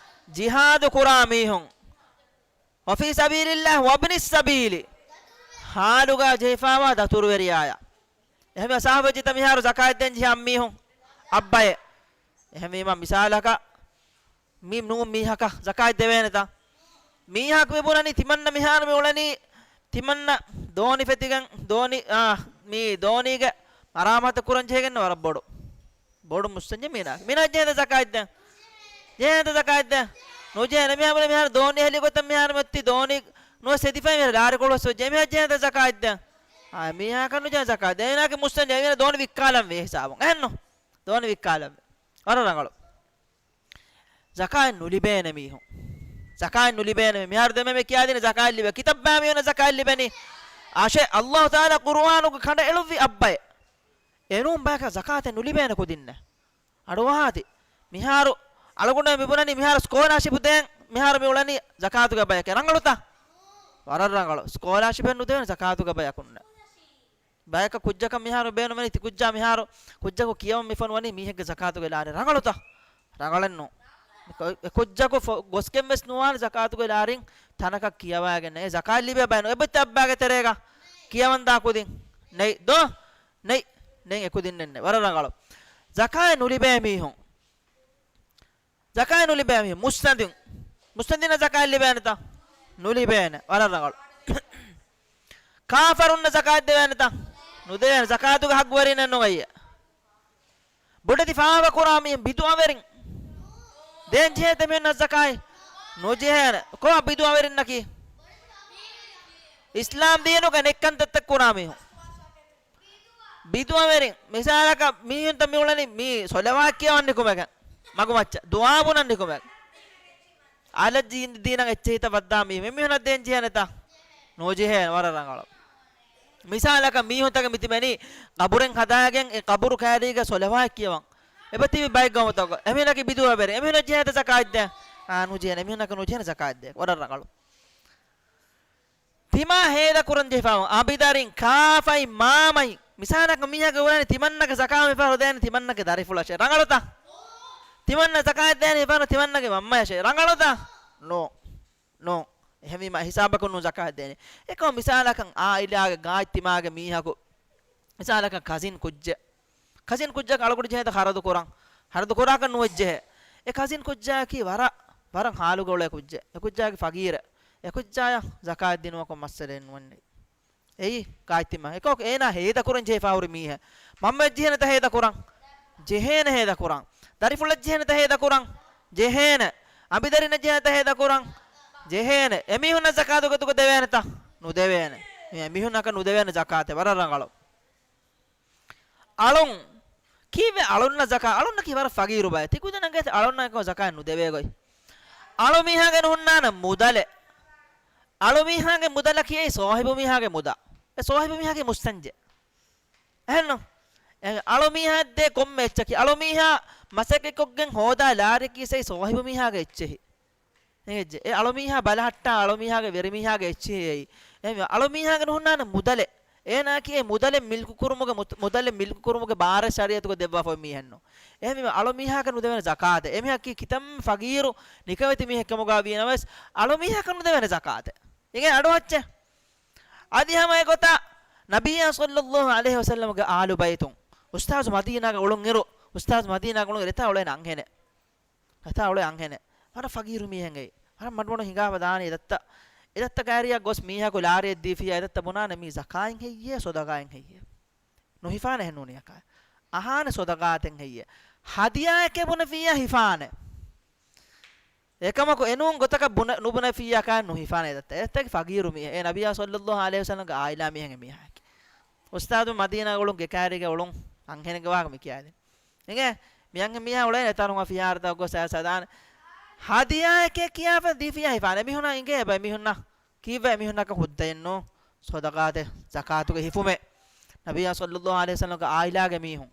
ޖިހާދު ކުރާ މީހުން. وفي سبيل الله وابن السبيل. ހާލުގަ ޖެހިފާވާ ދަތުރުވެރިޔާޔަށް. އެހެންވެ ސާފުވެއްޖެތަ މިހާރު ޒަކާތް ދޭން ޖެހޭ އަންމީހުން؟ އައްބައެއް. އެހެންވީމަ މިސާލަކަށް މި ނޫން މީހަކަށް ޒަކާތް ދެވޭނެތަ؟ މީހާކު މި ބުނަނީ ތިމަންނަ މިހާރު މި އުޅެނީ ތިމަންނަ ދޯނި ފެތިގެން ދޯނި، އާ، މި ދޯނީގެ މަރާމާތު ކުރަން ޖެހިގެން ވަރަށް ބޮޑު. ބޮޑު މުއްސަންޖެ މީނާ. މީނާ ޖެހޭނެ ޒަކާތް ދޭން؟ ޖެހޭނެ ޒަކާތް ދޭން؟ ނުޖެހޭނެ. މިހާ ބުނެ މިހާރު ދޯނި ހެލި ގޮތަށް މިހާރު މި އޮތީ ދޯނި ނުވެސް ހެދިފައި މިހާރު ލާރިކޮޅު ވެސް އޮތް. މިހާ ޖެހޭނެ ޒަކާތް ދޭން؟ އާ، މީހާކަށް ނުޖެހޭ ޒަކާތް ދޭން. މީނާގެ މުއްސަންޖެ މީނާ ދޯނި ވިއްކާލަން ވޭ ހިސާބުން. އެހެންނު؟ ދޯނި ވިއްކާލަން ވޭ. ވަރަށް ރަނގަޅު. ޒަކާތް ނުލިބޭނެ މީހުން. ޒަކާތް ނުލިބޭނެ މީ. މިހާރު ދެމެ މި ކިޔާދިން ޒަކާތް ލިބޭ. ކިތައްބާ މީހުންނަށް ޒަކާތް ލިބެނީ؟ އާށޭ، އައްލާހު ތަޢާލާ ޤުރުއާނުގަ ކަނޑައެޅުއްވި އައްބައެއް. އެނޫން ބަޔަކަށް ޒަކާތެއް ނުލިބޭނެ ކުދިންނެއް. އަޑުއަހާތި. މިހާރު އަޅުގަނޑު މި ބުނަނީ މިހާރު ސްކޯލާޝިޕް ދޭން މިހާރު މި އުޅެނީ ޒަކާތުގެ ބަޔަކޭ. ރަނގަޅުތަ؟ ވަރަށް ރަނގަޅު. ސްކޯލާޝިޕެއް ނުދެވޭނެ ޒަކާތުގެ ބަޔަކުންނެއް. ބަޔަކަށް ކުއްޖަކަށް މިހާރު ބޭނުމެނީ ތި ކުއްޖާ މިހާރު ކުއްޖަކު ކިޔަވަން މި ފޮނުވަނީ މީހެއްގެ ޒަކާތުގެ ލާރި. ރަނގަޅުތަ؟ ރަނގަޅެއްނު. އެ ކުއްޖަކު ފޮ-، ގޮސްގެން ވެސް ނުވާނެ ޒަކާތުގެ ލާރިން ތަނަކަށް ކިޔަވައިގެން. އެ ޒަކާތް ލިބޭ ބައެއް ނު. އެބަތި އައްބާގެ ތެރޭގަ ކިޔަވަންދާ ކުދިން. ނެތް ދޯ؟ ނެތް. ނެތް އެކުދިންނެއް ނެތް. ވަރަށް ރަނގަޅު. ޒަކާތް ނުލިބޭ މީހުން. ޒަކާތް ނުލިބޭ މީހުން. މުއްސަނދިން. މުއްސަނދިންނަށް ޒަކާތް ލިބޭނެތަ؟ ނުލިބޭނެ. ވަރަށް ރަނގަޅު. ކާފަރުންނަށް ޒަކާތް ދެވޭނެތަ؟ ނުދެވޭނެ. ޒަކާތުގެ ހައްގުވެރީނެއް ނޫން އެއީ. ބޮޑެތި ފާފަ ކުރާ މީހުން ބިދުޢަވެރިން. ދޭން ޖެހޭތަ މީހުންނަށް ޒަކާތް؟ ނުޖެހޭނެ. ކޮބާ ބިދުޢަވެރިންނަކީ؟ އިސްލާމް ދީނުގަ ނެތް ކަންތައްތައް ކުރާ މީހުން. ބިދުޢަވެރިން. މިސާލަކަށް މީހުންތައް މި އުޅެނީ މީ ޞަލަވާތް ކިޔަވަން ނިކުމެގެން. މަގުމައްޗަށް. ދުޢާ ބުނަން ނިކުމެގެން. އަލަށް ދީ-، ދީނަށް އެއްޗެހިތައް ވައްދާ މީހުން. އެމީހުންނަށް ދޭން ޖެހޭނެތަ؟ ނުޖެހޭނެ. ވަރަށް ރަނގަޅު. މިސާލަކަށް މީހުންތަކެއް މިތިބެނީ ޤަބުރެއް ހަދާގެން އެ ޤަބުރު ކައިރީގަ ޞަލަވާތް ކިޔަވަން. އެބަތިބި ބައެއް ގައުމުތަކުގަ. އެމީހުންނަކީ ބިދުޢަވެރި. އެމީހުންނަށް ޖެހޭތަ ޒަކާތް ދޭން؟ އާ، ނުޖެހޭނެ. އެމީހުންނަކަށް ނުޖެހޭނެ ޒަކާތް ދޭން. ވަރަށް ރަނގަޅު. ތިމާ ހޭދަކުރަން ޖެހިފާވަން އަނބިދަރިން، ކާފައިން، މާމައިން. މިސާލަކަށް މީހަކަށް އުޅެނީ ތިމަންނަގެ ޒަކާތް މިފަހަރު ދޭނެ ތިމަންނަގެ ދަރިފުޅަށޭ. ރަނގަޅުތަ؟ ތިމަންނަ ޒަކާތް ދޭނެ މިފަހަރު ތިމަންނަގެ މަންމަޔަށޭ. ރަނގަޅުތަ؟ ނޯ. ނޯ. އެހެންވީމަ ހިސާބަކުން ނޫން ޒަކާތް ދޭނެ. އެކަމަ މިސާލަކަށް އާއިލާގެ ގާތްތިމާގެ މީހަކު، މިސާލަކަށް ކަޒިން ކުއްޖެއް. ކަޒިން ކުއްޖަކަށް އަޅުގަނޑު ޖެހޭތަ ޚަރަދު ކުރަން؟ ޚަރަދު ކުރާކަށް ނުވެއްޖެހޭ. އެ ކަޒިން ކުއްޖާއަކީ ވަރަށް، ވަރަށް ހާލުގަ އުޅޭ ކުއްޖެއް. އެ ކުއްޖާގެ ފަގީރެއް. އެ ކުއްޖާޔަށް ޒަކާތް ދިނުމަކުން މައްސަލައެއް ނުވަންނެ. އެއީ ގާތްތިމާ. އެކަމަކު އޭނާ ހޭދަކުރަން ޖެހިފާ ހުރި މީހެއް. މަންމައަށް ޖެހޭނެތަ ހޭދަކުރަން؟ ޖެހޭނެ ހޭދަކުރަން. ދަރިފުޅަށް ޖެހޭނެތަ ހޭދަކުރަން؟ ޖެހޭނެ. އަނބިދަރިންނަށް ޖެހޭނެތަ ހޭދަކުރަން؟ ޖެހޭނެ. އެމީހުންނަށް ޒަކާތުގެ ދުކަ ދެވޭނެތަ؟ ނުދެވޭނެ. އެމީހުންނަކަށް ނުދެވޭނެ ޒަކާތެއް. ވަރަށް ރަނގަޅު. އަޅުން. ކީއްވެ އަޅުންނަށް ޒަކާ-، އަޅުންނަކީ ވަރަށް ފަގީރު ބައެއް. ތި ކުދިންނަށް އަޅުންނަށް އެކަމަކު ޒަކާތް ނުދެވޭ ގޮތް. އަޅު މީހާގެ ނުހުންނާނެ މުދަލެއް. އަޅު މީހާގެ މުދަލަކީ އެއީ ސޯހިބު މީހާގެ މުދާ. އެ ސޯހިބު މީހާގެ މުއްސަންޖެ. އެހެންނު؟ އެ އަޅު މީހާ ދޭ ކޮންމެ އެއްޗަކީ. އަޅު މީހާ މަސައްކަތްކޮށްގެން ހޯދާ ލާރިއަކީ އެއީ ސޯހިބު މީހާގެ އެއްޗެހި. އެނގެއްޖެ. އެ އަޅު މީހާ ބަލަހައްޓާ އަޅު މީހާގެ ވެރި މީހާގެ އެއްޗެހި އެއީ. އެ އަޅު މީހާގެ ނުހުންނާނެ މުދަލެއް. އޭނާއަކީ އެ މުދަލެއް މިލްކު ކުރުމުގެ މު-، މުދަލެއް މިލްކު ކުރުމުގެ ބާރެއް ޝަރީއަތުގަ ދެއްވާފަ މީހެއްނު. އެހެންވީމަ އަޅު މީހާއަކަށް ނުދެވޭނެ ޒަކާތެއް. އެމީހަކީ ކިތަންމެ ފަގީރު ނިކަމެތި މީހެއް ކަމުގަ ވީނަމަވެސް އަޅު މީހާއަކަށް ނުދެވޭނެ ޒަކާތެއް. އިނގޭ އަޑުއައްޗެއް. އަދި ހަމަ އެގޮތަށް ނަބިއްޔާ ޞައްލައްލާހު ޢަލައިހި ވަސައްލަމްގެ އާލު ބައިތުން އުސްތާޒު މަދީނާގަ އުޅުން އިރު، އުސްތާޒު މަދީނާގަ އުޅުން އިރު އެތާ އުޅޭނެ އަންހެނެއް. އެތާ އުޅޭ އަންހެނެއް. ވަރަށް ފަގީރު މީހެއް އެއީ. ވަރަށް މަޑުމަޑުން ހިނގާފަ ދާނީ އެދައްތަ. އެދައްތަ ކައިރިއަށް ގޮސް މީހަކު ލާރިއެއް ދީފިއްޔާ އެދައްތަ ބުނާނެ މީ ޒަކާތް ހެއްޔޭ ސޮދަގާތް ހެއްޔޭ. ނުހިފާނެ އެހެން ނޫނީ އަކާ. އަހާނެ ސޮދަގާތެއް ހެއްޔޭ. ހަދިޔާއެކޭ ބުނެފިއްޔާ ހިފާނެ. އެކަމަކު އެނޫން ގޮތަކަށް ބުނެ-، ނުބުނެފިއްޔާ ކާ ނުހިފާނެ އެދައްތަ. އެދައްތަކީ ފަގީރު މީހެއް. އެ ނަބިއްޔާ ޞައްލައްލާހު ޢަލައިހި ވަސައްލަމްގެ އާއިލާ މީހެއް އެ މީހާއަކީ. އުސްތާޒު މަދީނާގަ އުޅުން ގެ ކައިރީގަ އުޅުން އަންހެނެއްގެ ވާހަކަ މި ކިޔާދިން. އިނގޭ، މި އަންހެން މީހާ އުޅޭނެ ތަރުން ފިހާރަތައް ގޮސް އައިސް ހަދާނެ. ހަދިޔާއެކޭ ކިޔާފަ ދީފިއްޔާ ހިފާނެ. އެމީހުންނަށް އިނގޭ އެބަ އެމީހުންނަށް ކީއްވެ އެމީހުންނަކަށް ހުއްދައެއްނު ސޮދަގާތެއް ޒަކާތުގެ ހިފުމެއް. ނަބިއްޔާ ޞައްލައްލާހު ޢަލައިހި ވަސައްލަމްގެ އާއިލާގެ މީހުން.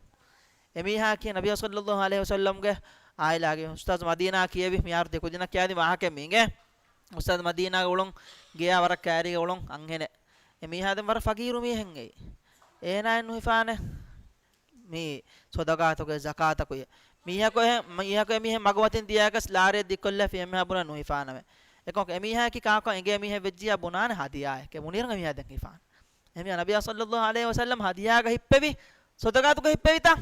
އެމީހާއަކީ ނަބިއްޔާ ޞައްލައްލާހު ޢަލައިހި ވަސައްލަމްގެ އާއިލާގެ މީހުން. އުސްތާޒު މަދީނާ ކިޔެވި މިހާރު ތި ކުދިންނަށް ކިޔާދިން ވާހަކައެއް މީގެ. އުސްތާޒު މަދީނާގަ އުޅުން ގެޔާ ވަރަށް ކައިރީގަ އުޅުން އަންހެނެއް. އެމީހާ ދެން ވަރަށް ފަގީރު މީހެއް އެއީ. އޭނާއެއް ނުހިފާނެ. މި ސޮދަގާތަކު ޒަކާތަކު. މީހަކު އެ-، މީހަކު އެމީހެއް މަގުމަތިން ދިޔައިގަސް ލާރިއެއް ދިއްކޮށްލާފި އެމީހާ ބުނާ ނުހިފާނަމޭ. އެކަމަކު އެމީހާއަކީ ކާކު އެނގޭ މީހެއް ވެއްޖިއްޔާ ބުނާނެ ހަދިޔާއެކޭ. ބުނިއިރުގަ މީހާ ދެން ހިފާނެ. އެހެންވީމަ ނަބިއްޔާ ޞައްލައްލާހު ޢަލައިހި ވަސައްލަމް ހަދިޔާގަ ހިއްޕެވި، ޞަދަޤާތުގަ ހިއްޕެވިތަ؟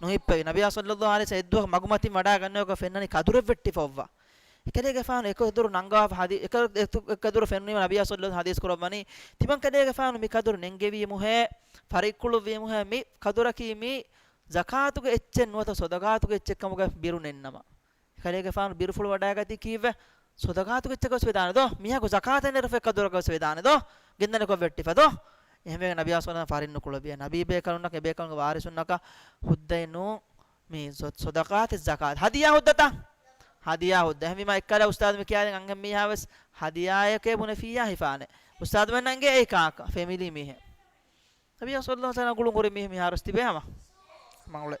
ނުހިއްޕެވި. ނަބިއްޔާ ޞައްލައްލާހު ޢަލައިހި ވަސައްލަމް އެއްދުވަހު މަގުމަތިން ވަޑައިގަންނަވާ ފެންނަނީ ކަދުރެއް ވެއްޓިފަ އޮއްވާ. އެކަލޭގެފާނު އެކަދުރު ނަންގަވާފަ ޙަދީ-، އެކަ-، އެކަ-، އެކަދުރު ފެނުނީމަ ނަބިއްޔާ ޞައްލައްލާހު ޙަދީޘް ކުރައްވަނީ، ތިމަން ކަލޭގެފާނު މި ކަދުރު ނެންގެވީމުހޭ، ފަރިއްކުޅުއްވީމުހޭ، މި ކަދުރަކީ މީ ޒަކާތުގެ އެއްޗެއް ނުވަތަ ޞަދަޤާތުގެ އެއްޗެއް ކަމުގަ ބިރު ނެންނަމަ. ކަލޭގެފާނު ބިރުފުޅު ވަޑައިގަތީ ކީއްވެ؟ ޞަދަޤާތުގެ އެއްޗަކަށް ވެސް ވެދާނެ ދޯ؟ މީހަކު ޒަކާތެއް ނެރެފަ ކަދުރަކަށް ވެސް ވެދާނެ ދޯ؟ ގެންދަނިކޮށް ވެއްޓިފަ ދޯ؟ އެހެންވެގެން ނަބިއްޔާ ޞައްލައްލާހު ޢަލައިހި ވަސައްލަމް ފަރިން ނުކުޅެވިޔާ. ނަބީ ބޭކަލުންނަކަށް އެބޭކަލުންގެ ވާރިސުންނަކަށް ހުއްދައެއް ނޫން މި ޞަ-، ޞަދަޤާތެއް ޒަކާތެއް. ހަދިޔާ ހުއްދަތަ؟ ހަދިޔާ ހުއްދަ. އެހެންވީމަ އެއްކަލަ އުސްތާޛު މި ކިޔާދިން އަންހެން މީހާ ވެސް ހަދިޔާއެކޭ ބުނެފިއްޔާ ހިފާނެ. އުސްތާޛުމެންނަށް އެނގޭ އެއީ ކާކަށް؟ ފެމިލީ މީހެއް. ނަބިއްޔާ ޞައްލައްލާހު ޢަލައިހި ވަސައްލަމް ގުޅުން ހުރި މީހެއް މިހާރު ވެސް ތިބޭ ހަމަ. މަނގުޅޭ.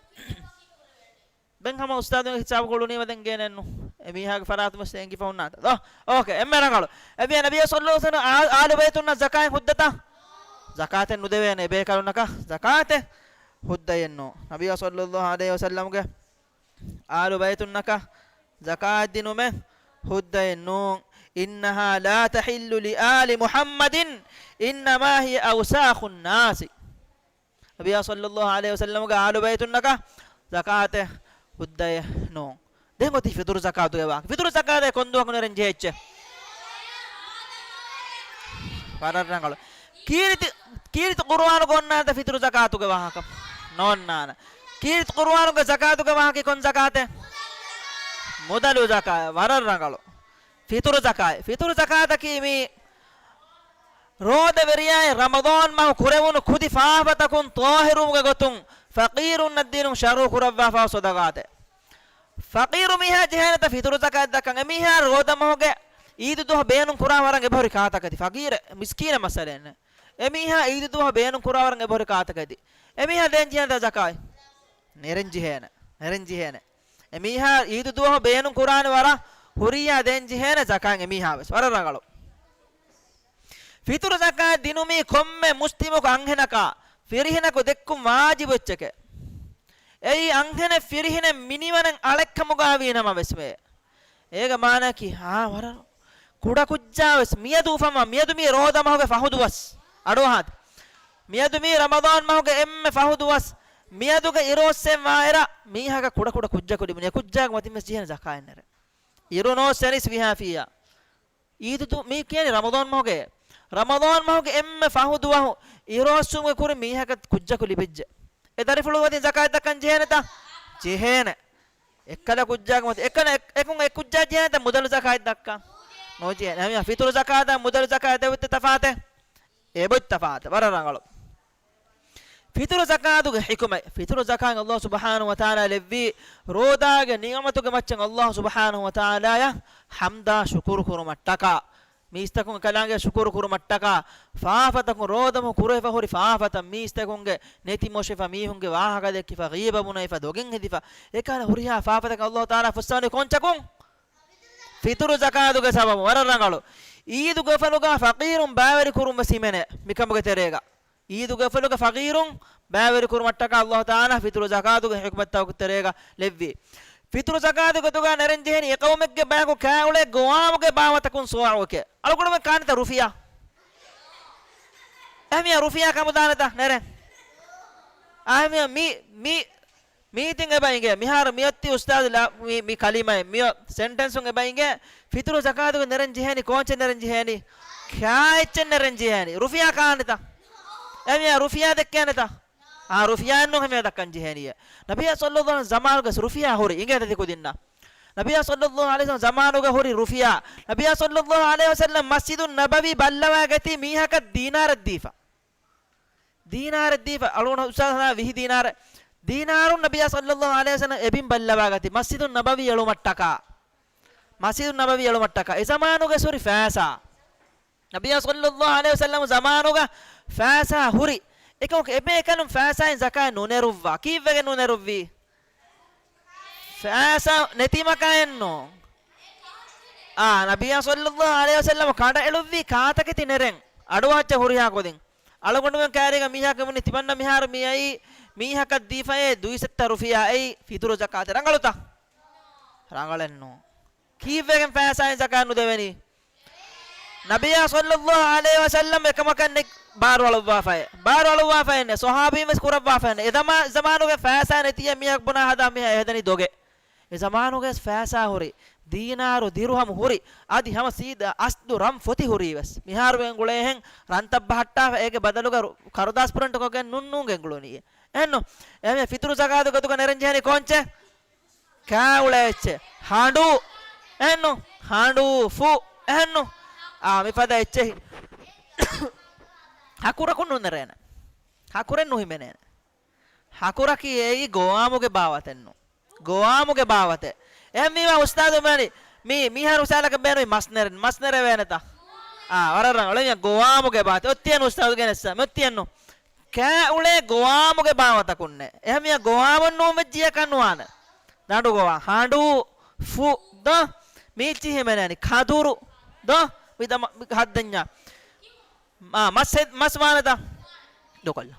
ދެން ހަމަ އުސްތާޛުގެ ހިސާބު ގުޅުނީމަ ދެން ގޭނެއްނު. އެ މީހާގެ ފަރާތުން ވެސް އެނގިފަ ހުންނާނެ ދޯ؟ އޯކޭ، އެންމެ ރަނގަޅު. އެ މީހާ ނަބިއްޔާ ޞައްލައްލާހު ޢަލައިހި ވަސައްލަމް އާ-، އާލު ބައިތުންނަށް ޒަކާތް ހުއްދަތަ؟ ޒަކާތެއް ނުދެވޭނެ އެބޭކަލުންނަކަށް ޒަކާތެއް ހުއްދައެއްނު. ނަބިއްޔާ ޞައްލައްލާހު ޢަލައިހި ވަސައްލަމްގެ އާލު ބައިތުންނަކަށް ޒަކާތް ދިނުމެއް ހުއްދައެއްނޫން. إنها لا تحل لآل محمد إنما هي أوساخ الناس. ނަބިއްޔާ ޞައްލައްލާހު ޢަލައިހި ވަސައްލަމްގެ އާލު ބައިތުންނަކަށް ޒަކާތެއް ހުއްދައެއް ނޫން. ދެން އޮތީ ފިޠުރު ޒަކާތުގެ ވާހަކަ. ފިޠުރު ޒަކާތަކީ ކޮންދުވަހަކު ނެރެން ޖެހޭ އެއްޗެއް؟ ވަރަށް ރަނގަޅު. ކީރިތި، ކީރިތި ޤުރުއާނުގަ އޮންނާނެތަ ފިޠުރު ޒަކާތުގެ ވާހަކަ؟ ނޯންނާނެ. ކީރިތި ޤުރުއާނުގެ ޒަކާތުގެ ވާހަކަ ކޮން ޒަކާތެއް؟ މުދަލު ޒަކާތް. ވަރަށް ރަނގަޅު. ފިޠުރު ޒަކާތް. ފިޠުރު ޒަކާތަކީ މީ ރޯދަވެރިޔާއިން ރަމަޟާން މަހު ކުރެވުނު ކުދި ފާފަތަކުން ޠާހިރުވުމުގެ ގޮތުން ފަޤީރުންނަށް ދިނުން ޝަރުޢު ކުރައްވާފަ ޞަދަޤާތެއް. ފަޤީރު މީހާ ޖެހޭނެތަ ފިޠުރު ޒަކާތް ދައްކަން؟ އެމީހާ ރޯދަ މަހުގެ އީދު ދުވަހު ބޭނުން ކުރާ ވަރަށް އެބަހުރި ކާތަކެތި. ފަޤީރެއް، މިސްކީނެއް މައްސަލައެއް ނެތް. އެމީހާ އީދު ދުވަހު ބޭނުން ކުރާ ވަރަށް އެބަހުރި ކާތަކެތި. އެމީހާ ދޭން ޖެހޭނެތަ ޒަކާތް؟ ނެރެން ޖެހޭނެ. ނެރެން ޖެހޭނެ. އެމީހާ އީދު ދުވަހު ބޭނުން ކުރާނެ ވަރަށް ހުރިއްޔާ ދޭން ޖެހޭނެ ޒަކާތް އެމީހާ ވެސް. ވަރަށް ރަނގަޅު. ފިޠުރު ޒަކާތް ދިނުމީ ކޮންމެ މުސްލިމަކު އަންހެނަކާ ފިރިހެނަކު ދެއްކުން ވާޖިބު އެއްޗެކޭ. އެއީ އަންހެނެއް ފިރިހެނެއް މިނިވަނަށް އަޅެއްކަމުގަ ވީ ނަމަވެސްމެ. އޭގެ މާނައަކީ، އާ، ވަރަށް ކުޑަކުއްޖާވެސް މިއަދު އުފަންވާ، މިއަދު މީ ރޯދަ މަހުގެ ފަހު ދުވަސް. އަޑުއަހާތި. މިއަދު މީ ރަމަޟާން މަހުގެ އެންމެ ފަހު ދުވަސް. މިއަދުގެ އިރު އޮއްސެން ވާއިރަށް މީހަކަށް ކުޑަކުޑަ ކުއްޖަކު ލިބުނީ. އެ ކުއްޖާގެ މަތިން ވެސް ޖެހޭނެ ޒަކާތް ނެރެން. އިރު ނޯއްސެނިސް ވިހާފިއްޔާ. އީދު ދު-، މީ ކިޔަނީ ރަމަޟާން މަހުގެ. ރަމަޟާން މަހުގެ އެންމެ ފަހު ދުވަހު އިރު އޮއްސުމުގެ ކުރިން މީހަކަށް ކުއްޖަކު ލިބިއްޖެ. އެ ދަރިފުޅު ވަދިން ޒަކާތް ދައްކަން ޖެހޭނެތަ؟ ޖެހޭނެ. އެއްކަލަ ކުއްޖާގެ މަތި-، އެކަނަ އެ-، އެކުން އެ ކުއްޖާ ޖެހޭނެތަ މުދަލު ޒަކާތް ދައްކަން؟ ނުޖެހޭނެ. އެހެންވީމަ ފިޠުރު ޒަކާތާ މުދަލު ޒަކާތާ އޮތް ތަފާތެއް؟ އެބޮތް ތަފާތެއް. ވަރަށް ރަނގަޅު. ފިޠުރު ޒަކާތުގެ ޙިކުމަތް. ފިޠުރު ޒަކާތް ﷲ ސުބްޙާނަހޫ ވަތަޢާލާ ލެއްވީ ރޯދާގެ ނިޢުމަތުގެ މައްޗަށް ﷲ ސުބްޙާނަހޫ ވަތަޢާލާއަށް ޙަމްދާ ޝުކުރު ކުރުމަށްޓަކާ. މީސްތަކުން އެކަލާނގެ ޝުކުރު ކުރުމަށްޓަކާ، ފާފަތަކުން ރޯދަމަހު ކުރެވިފަ ހުރި ފާފަތައް، މީސްތަކުންގެ ނެތި މޮށިފަ، މީހުންގެ ވާހަކަ ދެއްކިފަ، ޣީބަ ބުނެފަ، ދޮގެއް ހެދިފަ، އެކަހަލަ ހުރިހާ ފާފަތަކަށް ﷲ ތަޢާލާ ފުއްސަވަނީ ކޮންޗަކުން؟ ފިޠުރު ޒަކާތުގެ ސަބަބުން. ވަރަށް ރަނގަޅު. އީދުގެ އުފަލުގަ ފަޤީރުން ބައިވެރި ކުރުން ވެސް ހިމެނޭ މިކަމުގެ ތެރޭގަ. އީދުގެ އުފަލުގަ ފަޤީރުން ބައިވެރި ކުރުމަށްޓަކާ ﷲ ތަޢާލާ ފިޠުރު ޒަކާތުގެ ޙިކުމަތްތަކުގެ ތެރޭގަ ލެއްވީ. ފިޠުރު ޒަކާތު ގޮތުގަ ނެރެން ޖެހެނީ އެ ޤައުމެއްގެ ބަޔަކު ކާއުޅޭ ގޮވާމުގެ ބާވަތަކުން ޞާޢުކެއް. އަޅުގަނޑުމެން ކާނެތަ ރުފިޔާ؟ އެހެންވިޔާ ރުފިޔާ ކަމުދާނެތަ ނެރެން؟ އެހެންވިޔާ މި، މި، މީތިން އެބަ އިނގޭ. މިހާރު މިއޮތީ އުސްތާޛު ލާ-، މި، މި ކަލިމައެއް، މިއޮ ސެންޓެންސުން އެބަ އިނގޭ. ފިޠުރު ޒަކާތުގެ ނެރެން ޖެހޭނީ ކޯންޗެއް ނެރެން ޖެހޭނީ؟ ކާ އެއްޗެއް ނެރެން ޖެހޭނީ. ރުފިޔާ ކާނެތަ؟ އެހެންވިޔާ ރުފިޔާ ދެއްކޭނެތަ؟ އާ، ރުފިޔާއެއްނު ހަމަޔަށް ދައްކަން ޖެހޭނީ. ނަބިއްޔާ ޞައްލައްލާހު ޢަލައިހި ވަސައްލަމް ޒަމާނުގަ ރުފިޔާ ހުރި އިނގޭތަ ތި ކުދިންނަށް؟ ނަބިއްޔާ ޞައްލައްލާހު ޢަލައިހި ވަސައްލަމް ޒަމާނުގަ ހުރި ރުފިޔާ. ނަބިއްޔާ ޞައްލައްލާހު ޢަލައިހި ވަސައްލަމް މަސްޖިދުއް ނަބަވީ ބައްލަވާގަތީ މީހަކަށް ދީނާރެއް ދީފަ. ދީނާރެއް ދީފަ. އަޅުގަނޑު އުސްތާޛު ހަނާ ވިހި ދީނާރެއް. ދީނާރުން ނަބިއްޔާ ޞައްލައްލާހު ޢަލައިހި ވަސައްލަމް އެބިން ބައްލަވާގަތީ މަސްޖިދުއް ނަބަވީ އެޅުމަށްޓަކާ. މަސްޖިދުއް ނަބަވީ އެޅުމަށްޓަކާ. އެ ޒަމާނުގަ ހުރި ފައިސާ. ނަބިއްޔާ ޞައްލައްލާހު ޢަލައިހި ވަސައްލަމް ޒަމާނުގަ ފައިސާ ހުރި. އެކަމަކު އެބޭކަލުން ފައިސާއިން ޒަކާތް ނުނެރުއްވާ. ކީއްވެގެން ނުނެރުއްވީ؟ ފައިސާ ނެތިމަކައެއްނު. އާ، ނަބިއްޔާ ޞައްލައްލާހު ޢަލައިހި ވަސައްލަމް ކަނޑައެޅުއްވީ ކާތަކެތި ނެރެން. އަޑުއަހައްޗަށް ހުރިހާ ކުދިން. އަޅުގަނޑުމެން ކައިރީގަ މީހާ ކެމުނި ތިމަންނަ މިހާރު މިއައީ މީހަކަށް ދީފައޭ ދުއިސައްތަ ރުފިޔާ އެއީ ފިޠުރު ޒަކާތެއް. ރަނގަޅުތަ؟ ރަނގަޅެއްނު. ކީއްވެގެން ފައިސާއިން ޒަކާތް ނުދެވެނީ؟ ނަބިއްޔާ ޞައްލައްލާހު ޢަލައިހި ވަސައްލަމް އެކަމަކަށް ނެތް ބާރު އަޅުއްވާފައެއް. ބާރު އަޅުއްވާފައެއް ނެތް. ޞަޙާބީން ވެސް ކުރައްވާފައެއް ނެތް. އެ ޒަމާ-، ޒަމާނުގެ ފައިސާ ނެތިއެއް މީހަކު ބުނާ ހަދާ މީހާ އެ ހެދަނީ ދޮގެއް. އެ ޒަމާނުގެ ފައިސާ ހުރި، ދީނާރު ދިރުހަމު ހުރި، އަދި ހަމަ ސީދާ އަސްލު ރަން ފޮތި ހުރީ ވެސް. މިހާރު އެނގުޅޭހެން ރަންތައް ބަހައްޓާފަ އޭގެ ބަދަލުގަ ރު-، ކަރުދާސް ޕްރިންޓް ކޮށްގެން ނޫން ނޫން ގެންގުޅުނީ. އެހެންނު؟ އެހެން ފިތުރު ޒަކާތު ގޮތުގަ ނެރެން ޖެހެނީ ކޯންޗެއް؟ ކާ އުޅޭ އެއްޗެއް. ހަނޑޫ. އެހެންނު؟ ހަނޑޫ ފު. އެހެންނު؟ އާ، މިފަދަ އެއްޗެހި. ހަކުރަކުން ނުނެރޭނެ. ހަކުރެއް ނުހިމެނޭނެ. ހަކުރަކީ އެއީ ގޮވާމުގެ ބާވަތެއްނު. ގޮވާމުގެ ބާވަތެއް. އެހެންވީމާ އުސްތާޛު މި، މި، މީހާރު މިސާލަކަށް ބޭނުމީ މަސް ނެރެން. މަސް ނެރެވޭނެތަ؟ އާ، ވަރަށް ރަނގަޅު. އެ ގޮވާމުގެ ބާވަތެއް. އޮތިއެއްނު އުސްތާޛު ގެނެއްސަ. މި އޮތިއެއްނު. ކާ އުޅޭ ގޮވާމުގެ ބާވަތަކުންނޭ. އެހެންވީމާ ގޮވާމުން ނޫން ވެއްޖިއްޔާ ކަން ނުވާނެ. ދަނޑު ގޮވާ. ހަނޑޫ، ފު، ދޯ. މީ އެއްޗިހި ހިމެނޭނީ. ކަދުރު، ދޯ. މި ދަ-، މަ-، މި ހައްދަންޏާ. މަ-، މަސް ހެ-، މަސް ވާނެތަ؟ ދޮކޮށްލާ.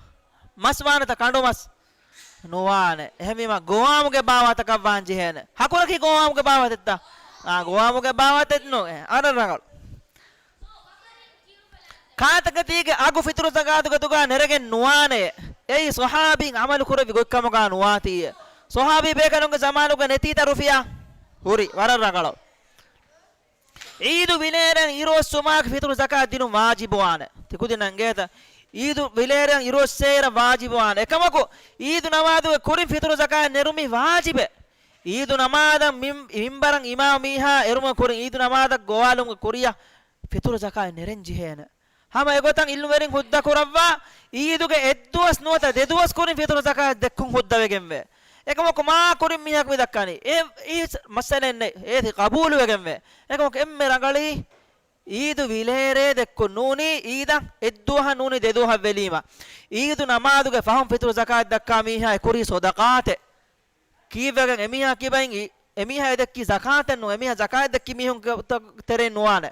މަސް ވާނެތަ ކަނޑު މަސް؟ ނުވާނެ. އެހެންވީމާ ގޮވާމުގެ ބާވާތަކަށް ވާން ޖެހޭނެ. ހަކުރަކީ ގޮވާމުގެ ބާވާތެއްތަ؟ އާ، ގޮވާމުގެ ބާވާތެއް ނޫން. އެ، އަރަށް ރަނގަޅު. ކާތަކެތީގެ އަގު ފިތުރު ޒަކާތުގެ ގޮތުގަ ނެރެގެން ނުވާނެ. އެއީ ޞަޙާބީން ޢަމަލު ކުރެއްވި ގޮތްކަމުގަ ނުވާތީ. ޞަޙާބީ ބޭކަލުންގެ ޒަމާނުގަ ނެތީތަ ރުފިޔާ؟ ހުރި. ވަރަށް ރަނގަޅު. ޢީދު ވިލޭރޭން އިރުއޮއްސުމާއެކު ފިތުރު ޒަކާތް ދިނުން ވާޖިބުވާނެ. ތިކުދިންނަށް އެނގޭތަ؟ ޢީދު ވިލޭރޭން އިރުއޮއްސޭއިރަށް ވާޖިބުވާނެ. އެކަމަކު، ޢީދު ނަމާދުގެ ކުރިން ފިތުރު ޒަކާތް ނެރުމީ ވާޖިބެއް. ޢީދު ނަމާދަށް މިން-، މިންބަރަށް އިމާމް މީހާ އެރުމުގެ ކުރިން ޢީދު ނަމާދަށް ގޮވާލުމުގެ ކުރިއަށް ފިތުރު ޒަކާތް ނެރެން ޖެހޭނެ. ހަމަ އެގޮތަށް ޢިލްމުވެރިން ހުއްދަ ކުރައްވާ، ޢީދުގެ އެއްދުވަސް ނުވަތަ ދެދުވަސް ކުރިން ފިތުރު ޒަކާތް ދެއްކުން ހުއްދަވެގެންވޭ. އެކަމަކު މާ ކުރިން މީހަކު މި ދައްކަނީ. އެ، އެ މައްސަލައެއް ނެތް. އޭތި ޤަބޫލުވެގެންވޭ. އެކަމަކު އެންމެ ރަނގަޅީ، ޢީދު ވިލޭރޭ ދެއްކުން ނޫނީ، ޢީދަށް އެއްދުވަހަށް ނޫނީ ދެދުވަހަށް ވެލީމަ. ޢީދު ނަމާދުގެ ފަހުން ފިތުރު ޒަކާތް ދައްކާ މީހާ އެ ކުރީ ޞަދަޤާތެއް. ކީއްވެގެން އެމީހާ ކިބައިން އި-، އެމީހާ އެ ދެއްކީ ޒަކާތެއް ނޫން. އެމީހާ ޒަކާތް ދެއްކީ މީހުންގެ ތަ-، ތެރެއިން ނުވާނެ.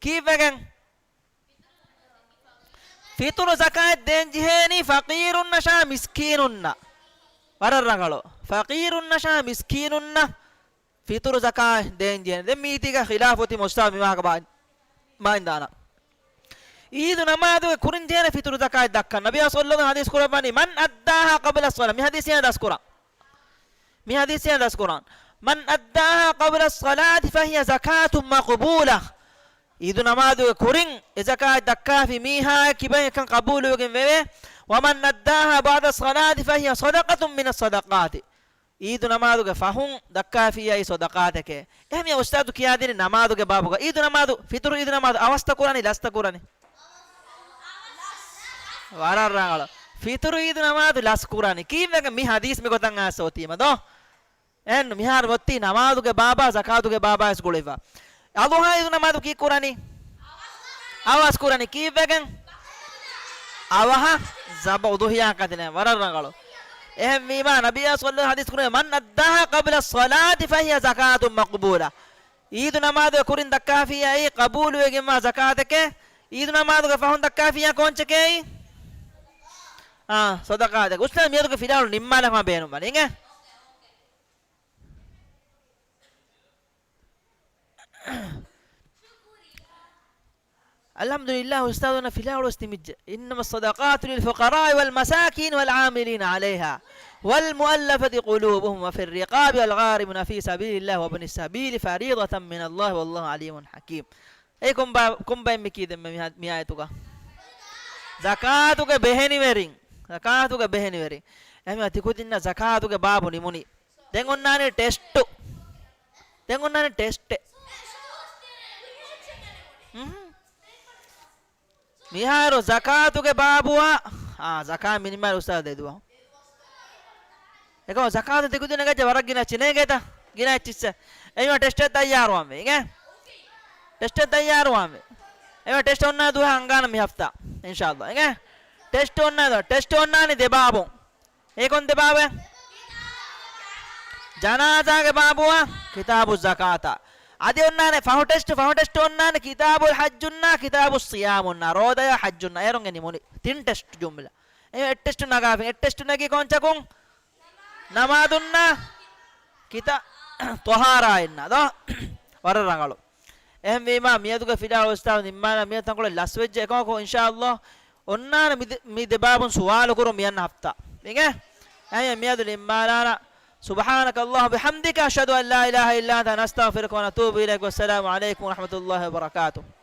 ކީއްވެގެން؟ ފިތުރު ޒަކާތް ދޭން ޖެހޭނީ ފަޤީރުންނަށާ މިސްކީނުންނަށް. ވަރަށް ރަނގަޅު. ފަޤީރުންނަށާ މިސްކީނުންނަށް ފިތުރު ޒަކާތް ދޭން ޖެހޭނެ. ދެން މީތީގަ ޚިލާފު އޮތީ މުޖްތަހަދު މި ވާހަކަ ބާ-، މާތް ދާނަ. ޢީދު ނަމާދުގެ ކުރިން ޖެހޭނެ ފިތުރު ޒަކާތް ދައްކަން. ނަބިއްޔާ ޞައްލައްލާހު ޙަދީޘް ކުރައްވަނީ، "من أداها قبل الصلاة." މި ޙަދީޘް ދަސްކުރަން. މި ޙަދީޘް ދަސްކުރަން. "من أداها قبل الصلاة فهي زكاة مقبولة." ޢީދު ނަމާދުގެ ކުރިން އެ ޒަކާތް ދައްކާފި މީހާއަށް ކިބައިން އެކަން ޤަބޫލުވެގެން ވެވޭ. "ومن أداها بعد الصلاة فهي صدقة من الصدقات." ޢީދު ނަމާދުގެ ފަހުން ދައްކާފިއްޔާ އެއީ ޞަދަޤާތެކޭ. އެހެންވެ އުސްތާޛު ކިޔާދިނީ ނަމާދުގެ ބާބުގަ. ޢީދު ނަމާދު، ފިތުރު ޢީދު ނަމާދު އަވަސްތަ ކުރަނީ، ލަސްތަ ކުރަނީ؟ ވަރަށް ރަނގަޅު. ފިތުރު ޢީދު ނަމާދު ލަސް ކުރަނީ. ކީއްވެގެން މި ޙަދީޘް މި ގޮތަށް އައިސް އޮތީމަ ދޯ؟ އެހެން މިހާރު އޮތީ ނަމާދުގެ ބާބާ، ޒަކާތުގެ ބާބާ އިސް ގުޅިފަ. އަޟުޙާ ޢީދު ނަމާދު ކީއްކުރަނީ؟ އަވަސް ކުރަނީ. ކީއްވެގެން؟ އަވަހަށް ޒަބަ އުޟުޙިޔާ ކަތިލެން. ވަރަށް ރަނގަޅު. އެހެންވީމާ، ނަބިއްޔާ ޞައްލައްލާހު ޙަދީޘް ކުރޭ، "من أداها قبل الصلاة فهي زكاة مقبولة." ޢީދު ނަމާދުގެ ކުރިން ދައްކާފިއްޔާ އެއީ ޤަބޫލުވެގެންވާ ޒަކާތެކޭ. ޢީދު ނަމާދުގެ ފަހުން ދައްކާފިއްޔާ ކޯންޗެކޭ؟ އާ، ޞަދަޤާތެކޭ. އުސްތާޛު މިއަދުގެ ފިލާވަޅު ނިންމާލަން ބޭނުންވަނީ. އިނގޭ؟ އަލްޙަމްދުލިއްލާހް، އުސްތާޛުންނަށް ފިލާވަޅުވެސް ތިމިއްޖެ. "إنما الصدقات للفقراء والمساكين والعاملين عليها والمؤلفة قلوبهم وفي الرقاب والغارمين وفي سبيل الله وابن السبيل فريضة من الله والله عليم حكيم." އެ ކޮންބާ-، ކޮންބައެއް މި ކީ ދެންމެ މި ހަ-، މި އާޔަތުގަ؟ ޒަކާތުގެ ބެހެނިވެރިން. ޒަކާތުގެ ބެހެނިވެރިން. އެހެންވީމާ ތިކުދިންނަށް ޒަކާތުގެ ބާބު ނިމުނީ. ދެން އޮންނާނީ ޓެސްޓު. ދެން އޮންނާނީ ޓެސްޓެއް. އުހު. މިހާރު ޒަކާތުގެ ބާބުއާ، އާ، ޒަކާތް މިނިމާލް އުސްތާޛު ދެދުވަހު. އެކަމަ ޒަކާތު ތިކުދިންނަށް ގައްޖެ ވަރަށް ގިނަ އެއްޗިއްސެއް ނޭނގޭތަ؟ ގިނަ އެއްޗިއްސެއް. އެހެންވީމާ ޓެސްޓެއް ތައްޔާރުވާންވީ. އިނގޭ؟ ޓެސްޓެއް ތައްޔާރުވާންވީ. އެހެންވީމާ ޓެސްޓް އޮންނާ ދުވަހަށް ހަނގާނަން މި ހަފްތާ. އިންޝާﷲ. އިނގޭ؟ ޓެސްޓް އޮންނާ ދުވަހު. ޓެސްޓް އޮންނާނީ ދެ ބާބުން. އެ ކޮން ދެ ބާބެއް؟ ޖަނާޒާގެ ބާބުއާ، ކިތާބު ޒަކާތާ. އަދި އޮންނާނެ ފަހު ޓެސްޓް، ފަހު ޓެސްޓް އޮންނާނެ ކިތާބުލް ޙައްޖުންނާ، ކިތާބު ޞިޔާމުންނާ. ރޯދަޔާ ޙައްޖުންނާ. އޭރުން އެ ނިމުނީ. ތިން ޓެސްޓް ޖުމްލަ. އެ އެއް ޓެސްޓް ނަގާފިން. އެއް ޓެސްޓް ނެގީ ކޯންޗަކުން؟ ނަމާދުންނާ، ކިތާ-، ޠަހާރާއިންނާ. ދޯ؟ ވަރަށް ރަނގަޅު. އެހެންވީމާ، މިއަދުގެ ފިލާވަޅު އުސްތާޒު ނިންމާލާ މިއަދު ތަންކޮޅެއް ލަސްވެއްޖެ. އެކަމަކު، އިންޝާﷲ، އޮންނާނެ މި ދެ-، މި ދެބާބުން ސުވާލު ކުރުން މިއަންނަ ހަފްތާ. އިނގޭ؟ އެހެން މިއަދު ނިންމާލާނަ. سبحانك اللهم وبحمدك، أشهد أن لا إله إلا أنت، نستغفرك ونتوب إليك. والسلام عليكم ورحمة الله وبركاته.